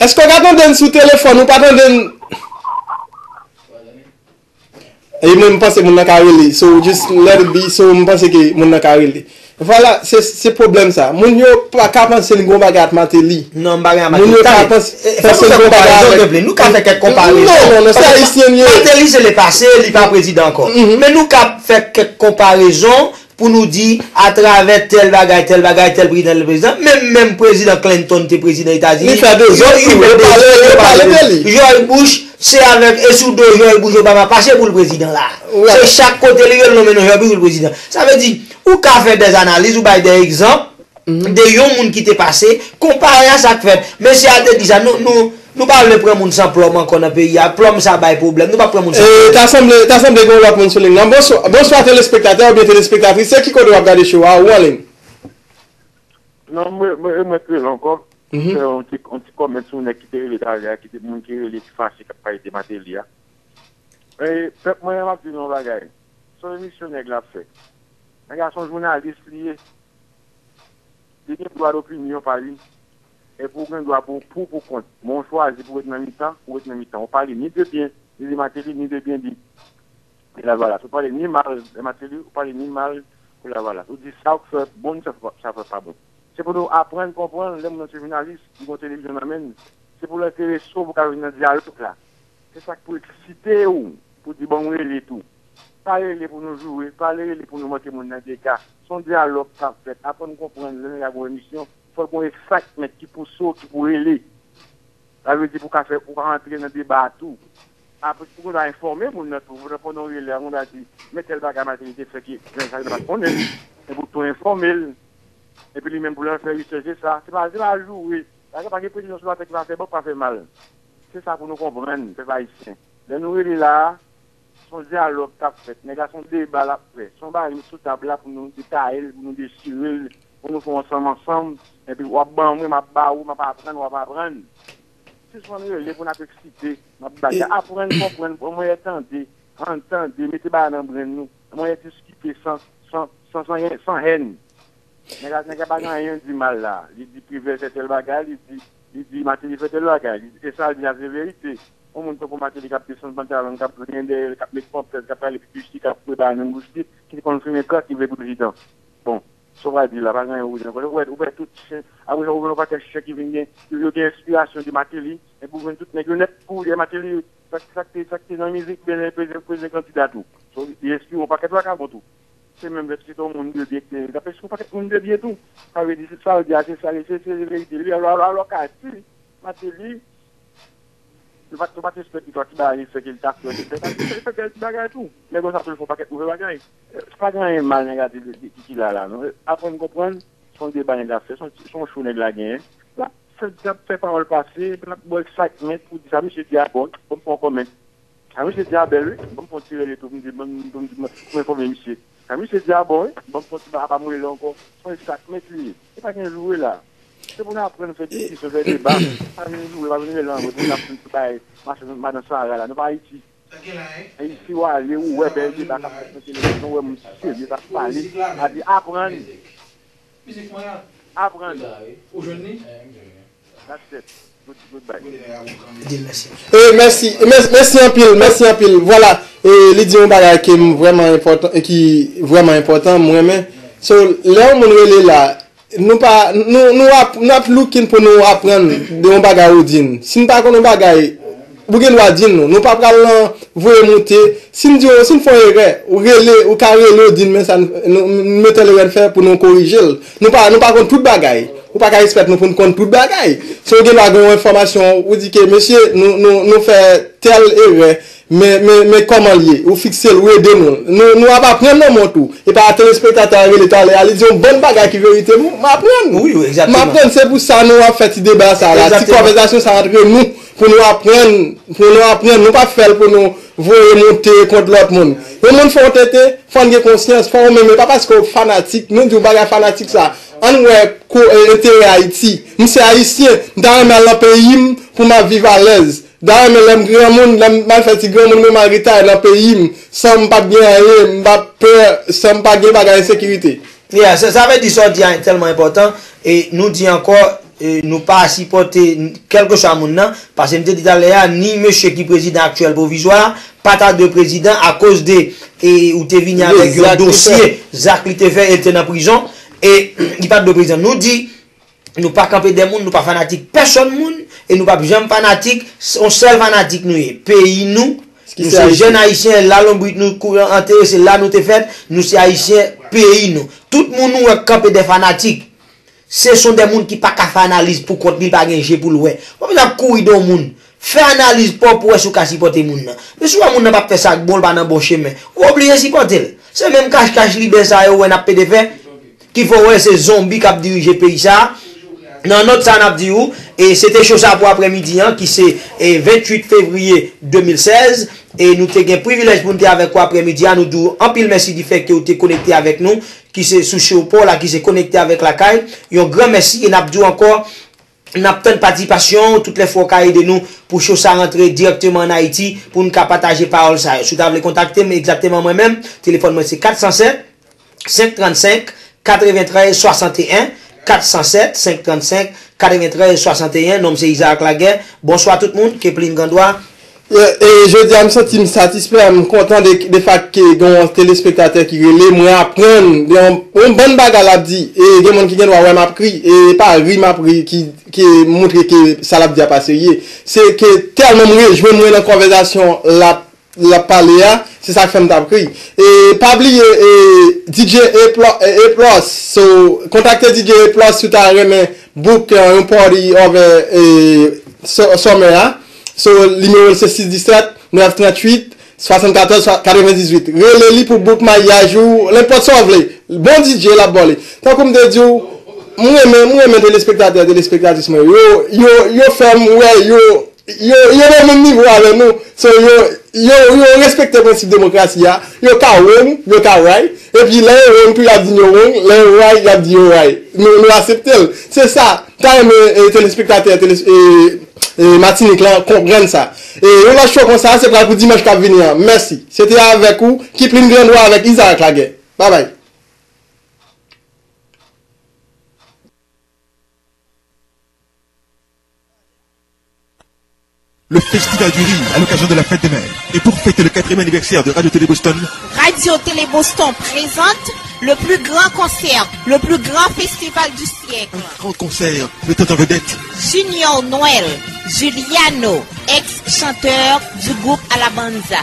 Èske w ka tande n sou telefòn? Ou pa tande n? E mwen, m panse moun nan ka rele. So, just let it be. So, m panse ke moun nan ka rele. Vwala, se, se pwoblèm sa. Moun yo pa ka panse n gon bagay ak Martelly. Non, m pa gen ak Martelly. Moun yo pa panse, panse n gon bagay avèk. Nou ka fè kèk konparezon. Non, non, non, se Ayisyen n ye. Martelly se lepase, li pa prezidan ankò. Men nou ka fè kèk konparezon pou nou di, atravè tèl bagay, tèl bagay, tèl prezidan, tèl prezidan, menm, menm prezidan Clinton te prezidan Etazini, George Bush, se avèk, e sou do George Bush Obama pase pou l prezidan la. Se chak kote li ye, l nonmen non George Bush pou l prezidan. Sa vle di, ou ka fè dè analiz, ou bay dè egzanp de yon moun ki te pase, konpare a sa k fèt. Mesye a te di sa, nou, nou, nou pa vle pran moun san plòm ankò nan peyi a. Plòm sa bay pwoblèm. Nou pa pran moun san plòm. Ta sanble, ta sanble gen yon lòt moun sou liy nan. Bonswa, bonswa telespektatè oubyen telespektatris. Se ki kote w ap gade show a? Ou anliy? Non, mwen, mwen, mwen rele ankò. Fè yon ti, yon ti kòmant sou nèg ki te rele talè a, ki te moun ki rele, ki fache, k ap pale de Martelly a. E, pèp mwen, m ap di nou yon bagay. Se yon emisyon nèg la ap fè. Nèg la se yon jounalis li ye. Li gen dwa dopinyon pa li. Epi w gen dwa pou, pou, pou kont. Men w chwazi pou w ret nan mitan, ou ret nan mitan. Ou pale ni de byen, ni de Martelly, ni de byen de, de Lavalas. Ou pale ni mal de Martelly, ou pale ni mal pou Lavalas. Ou di sa w fè bon, sa fè, sa fè pa bon. Se pou nou aprann konprann, lè moun nan se jounalis, li gen televizyon nan men l. Se pou l enterese w pou w ka vin nan dyalòg la. Se sa k pou eksite w, pou di, "Bon, m rele tou." Pa rele pou nou joure, pa rele pou nou manke moun nan dega. Se yon dyalòg k ap fèt. Aprann konprann, lè nèg la gen yon emisyon, fò l gen yon excitement ki pouse w, ki pou rele. Sa vle di pou w ka fè, pou w ka rantre nan deba a tou. Apre, pou w ta enfòme moun nan tou. Pou w ta, pandan w rele a, moun ta di, "Men tèl bagay Martelly te fè ki, jan sa yo pa t konnen l." Epi w tou enfòme l. Epi li menm pou l al fè rechèch de sa. Se pa, se pa joure. Pa gen, pa gen prezidan sou latè ki pa fè bon, pa fè mal. Se sa pou nou konprann, pèp ayisyen. Lè nou rele la a, se yon dyalòg k ap fèt. Nèg la se yon deba l ap fè. Se yon bagay met sou tab la pou nou detaye l, pou nou dechire l, pou nou fè w ansanm ansanm. Epi w ap ban mwen, m ap ba ou, m ap aprann, w ap aprann. Sispann rele pou n ap eksite, n ap bagay. Aprann konprann, pran manyè tande, ann tande, mete bagay nan brenn nou. Manyè diskite san, san, san, san, san hèn. Nèg la, nèg la pa gen anyen di mal la. Li di Privè fè tèl bagay, li di, li di Martelly fè tèl bagay. Li di, e sa l di a se verite. Yon moun tankou Martelly k ap desann pantalon, k ap vin dèyè l, k ap met panflèt, k ap pale piblisite, k ap pwe bagay nan bouch li, ki te konn fimen krak, ki vle prezidan. Bon, sa w pral di la, pa gen anyen ou di ankò. Ou wè, ou wè tout chen, apre sa, ou wè yon pakèt chen ki vin gen, yo, yo gen enspirasyon de Martelly, epi ou jwenn tout nèg yo nèt kouri dèyè Martelly. Sa k, sa k te, sa k te nan mizik, ben, prezidan, prezidan kandida tou. So, li enspire yon pakèt vakabon tou. Se menm lè se te yon moun de byen ki te, l t ap enspire yon pakèt moun de byen tou. Sa vle di, se sa l di a, se sa, se, se verite. Li, alò, alò, alò, ka di, Martelly, nou pa t, nou pa t espere ki twa ti bagay li fè ke l ta fè, li fè, li fè, li fè bèl ti bagay tou. Nèg yo sa toujou fè yon pakèt move bagay. Se pa gen anyen mal nèg la di, di, di, di ki la la, non. Aprann konprann, se yon deba nèg la fè, se yon, se yon show nèg la genyen. L ap fè, l ap fè pawòl pase, epi l ap ba w excitement pou di sa misye di a bon, bon, bon, kòmèt. Sa misye di a bèl, wi. Ban m fè yon ti rele tou, pou m di, ban m, pou m di, pou m enfòme misye. Sa misye di a bon, wi. Ban m fè yon ti ba, apa m rele ankò. Se yon excitement li ye. Se pa gen joure la. Se pou n aprann fè diskisyon, fè deba. Pa vin joure, pa vin rele anmwe pou n ap vin bay mache madan Sara la. Nou pa Ayiti. Ayiti w ale, ou wè bèl deba k ap fèt sou televizyon, ou wè moun serye k ap pale. Sa di aprann. Aprann. That's it. Good, goodbye. E mèsi, mèsi, mèsi anpil, mèsi anpil. Vwala, e li di yon bagay ke m vrèman enpòtan, e ki vrèman enpòtan, m renmen. So, lè yon moun rele la, nou pa, nou, nou ap, nou ap looking pou nou aprann de yon bagay ou di n. Si n pa konn yon bagay, ou gen dwa di n nou. Nou pa pral nan voye moute. Si n di w, si n fè yon erè, ou rele, ou ka rele, ou di n, men sa n, nou, men tèl erè n fè pou nou korije l. Nou pa, nou pa konn tout bagay. Ou pa ka espèt nou pou n konn tout bagay. Si w gen dwa gen yon enfòmasyon, ou di ke, mesye, nou, nou, nou fè tèl erè, men, men, men kòman l ye? Ou fikse l, ou ede nou. Nou, nou ap aprann nan men w tou. E pa telespektatè a rele talè a, li di yon bann bagay ki verite, m, m aprann. Wi, wi, egzakteman. M aprann, se pou sa nou ap fè ti deba sa la, ti kòvèzasyon sa antre nou, pou nou aprann, pou nou aprann, nou pa fè l pou nou voye moute kont lòt moun. Yon moun fè yon tete, fò n gen konsyans, fò w menm, e pa paske w fanatik, nou di w bagay fanatik sa. Ann wè ko, e, enterè Ayiti. M se Ayisyen, m ta renmen al nan peyi m pou m ap viv alèz. Dayè, men lè m granmoun, lè m al fè ti granmoun, mwen m al retire nan peyi m, san m pa t gen anyen, m pa pè, san m pa gen bagay ensekirite. Yeah, sa, sa vle di sa w di a tèlman enpòtan, e nou di ankò, e nou pa sipòte kèlkeswa moun nan, paske m te di talè a, ni mesye ki prezidan aktyèl pwovizwa a, pa ta dwe prezidan akoz de, e ou te vini avèk yon dosye, zak li te fè, e l te nan prizon, e li pa t dwe prezidan. Nou di, Nou pa kanpe dèyè moun, nou pa fanatik pèsonn moun, e nou p ap janm fanatik s-, yon sèl fanatik nou ye, peyi nou. Nou se jèn ayisyen, lalonbrit nou kou antere, se la nou te fèt, nou se ayisyen, peyi nou. Tout moun nou wè k kanpe dèyè fanatik, se son dè moun ki pa ka fè analiz pou kont li, li pa gen je pou l wè. W ap vin ap kouri dèyè yon moun. Fè analiz pa w pou w wè si w ka sipòte moun nan. Men si w wè moun nan p ap fè sa k bon, l pa nan bon chemen, ou oblije sipòte l. Se menm kach kach lidè sa yo wè n ap pede fè, ki fè w wè se zonbi k ap dirije peyi sa a. Nan nòt sa a n ap di w, e se te cho sa pou aprèmidi an, ki se, e venntuit fevriye de mil sèz, e nou te gen privilèj pou n te avèk ou aprèmidi a, nou di w anpil mèsi difèt ke w te konekte avèk nou, ki se sou cho pa w la, ki se konekte avèk lakay, yon gran mèsi, e n ap di w ankò, N ap tann patisipasyon w tout lè fwa w ka ede nou pou cho sa rantre dirèkteman ann Ayiti, pou n ka pataje pawòl sa yo. Si w ta vle kontakte m egzakteman mwen menm, telefòn mwen se kat san sèt, senk trannsenk, katreventrèz swasanteyen, kat san sèt, senk trannsenk, katreventrèz swasanteyen, non m se Isaac Laguerre. Bonswa tout moun, ke plin grandwa. E, e, jodi a, m santi m satisfè, m kontan de, de fèt ke gen yon telespektatè ki rele, mwen aprann de yon, yon bann bagay l ap di, e gen moun ki gen dwa wè m ap ri, e pa ri m ap ri ki, ki montre ke sa l ap di a pa serye. Se ke tèlman m rejwenn mwen nan konvèsasyon l ap, l ap pale a, se sa k fè m t ap ri. E pa bliye, e, D J Eplos, e, Eplos, so, kontakte D J Eplos si w ta renmen book, e, yon party over, e, summer a. So, nimewo l se sis disèt, nèf tranntuit, swasannkatòz, katrevendizuit. Rele li pou book maryaj ou, nenpòt sa w vle. Bon D J l ap ba w li. Tankou m te di w, m renmen, m renmen telespektatè, telespektatris mwen. Yo, yo, yo fè m wè, yo, yo, yo nan menm nivo avè nou. So, yo, yo, yo respekte prensip demokrasi a. Yo ka wrong, yo ka right. Epi lè yo wrong tou, y ap di yo wrong. Lè yo right, y ap di yo right. Nou, nou aksepte l. Se sa. M ta renmen, e, telespektatè, tele, e, e, Matinik lan konprann sa. E yon lòt cho konsa, se pral pou dimanch k ap vini an. Mèsi. Se te avèk ou, Kiplin Grandwa avèk Isaac Laguerre. Babay. Le Festival du Rire à l'occasion de la fête des mères. Et pour fêter le quatrième anniversaire de Radio Télé Boston, Radio Télé Boston présente le plus grand concert, le plus grand festival du siècle. Un grand concert mettant en vedette Junior Noël, Juliano, ex-chanteur du groupe Alabanza.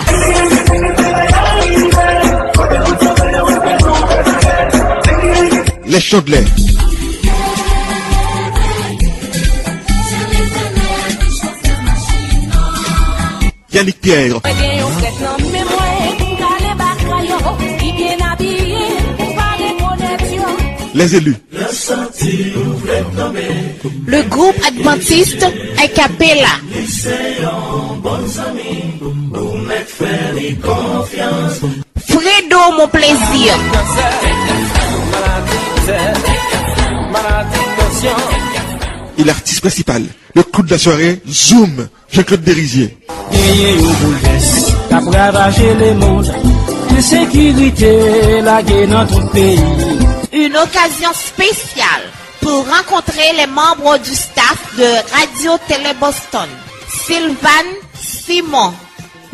Les Chaudelais. Yannick Pierre. Mwen gen yon frèt nan men mwen, m kale baka yo, li byen abiye, ou pa rekonèt yo. Les Élus. Le groupe adventiste a cappella. Fredo Mon Plaisir. Et l'artiste principal, le clou de la soirée, Zoom, Jean-Claude Derizier. Genyen yon boulvès k ap ravaje lemonn. Ensekirite lage nan tout peyi. Une occasion spéciale pour rencontrer les membres du staff de Radio Télé Boston, Sylvane Simon,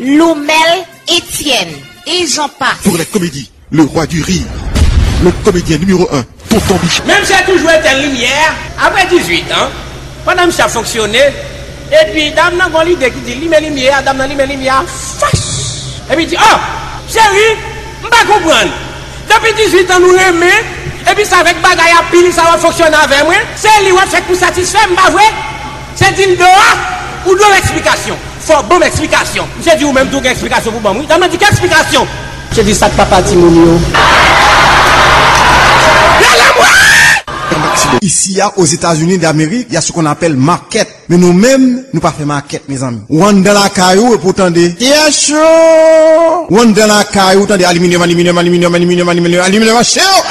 Loumel Etienne, et j'en passe. Pour la comédie, le roi du rire, le comédien numéro un, Tonton Bichon. Men misye toujou etèn limyè a, apre dizuit an, pandan misye ap fonksyone, epi dam nan gon lide ki di limen limyè a, dam nan limen limyè a, fach! Epi di, "Oh, cheri, m pa konprann. Depi dizuit an nou renmen, epi sa avèk bagay a pil sa w ap fonksyone avè mwen, se li w ap fèk pou satisfè m, pa vre? Se dildo a, ou dwe yon eksplikasyon." Fò w ban m eksplikasyon. Misye di ou menm tou gen eksplikasyon pou ban m, wi. Dam nan di, "Ki eksplikasyon?" Misye di, "Sa k papa timoun yo?" Ici, ya, aux États-Unis d'Amérique, il y a ce qu'on appelle maquette. Men nou menm, nou pa fè maquette, mezanmi. Ou anndan lakay ou, epi ou tande, "Yes, yo!" Ou anndan lakay ou, tande, "Aluminium, aluminium, aluminium, aluminium, aluminium, aluminium, achte yo!"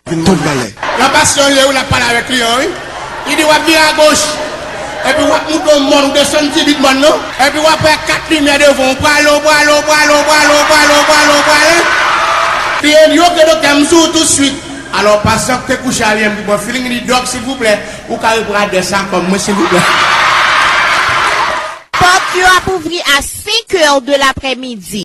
Vin tonbe malè. Nan pasyon l ye wi, l ap pale avèk kliyan wi. Li di, "W ap vire agoch." Epi w ap moute yon mòn, ou desann tibit mòn nan. Epi w ap wè kat limyè devan w, pwalo, pwalo, pwalo, pwalo, pwalo, pwalo, pwalo. Li di, "Ok, doktè, m sou ou toutswit." Alò, pasyan ki te kouche a li menm ki pran feeling, li di, "Dòk, silvouplè, ou ka repran adrès la kòm mwen, silvouplè." Pòt yo ap ouvri a senk è de laprèmidi.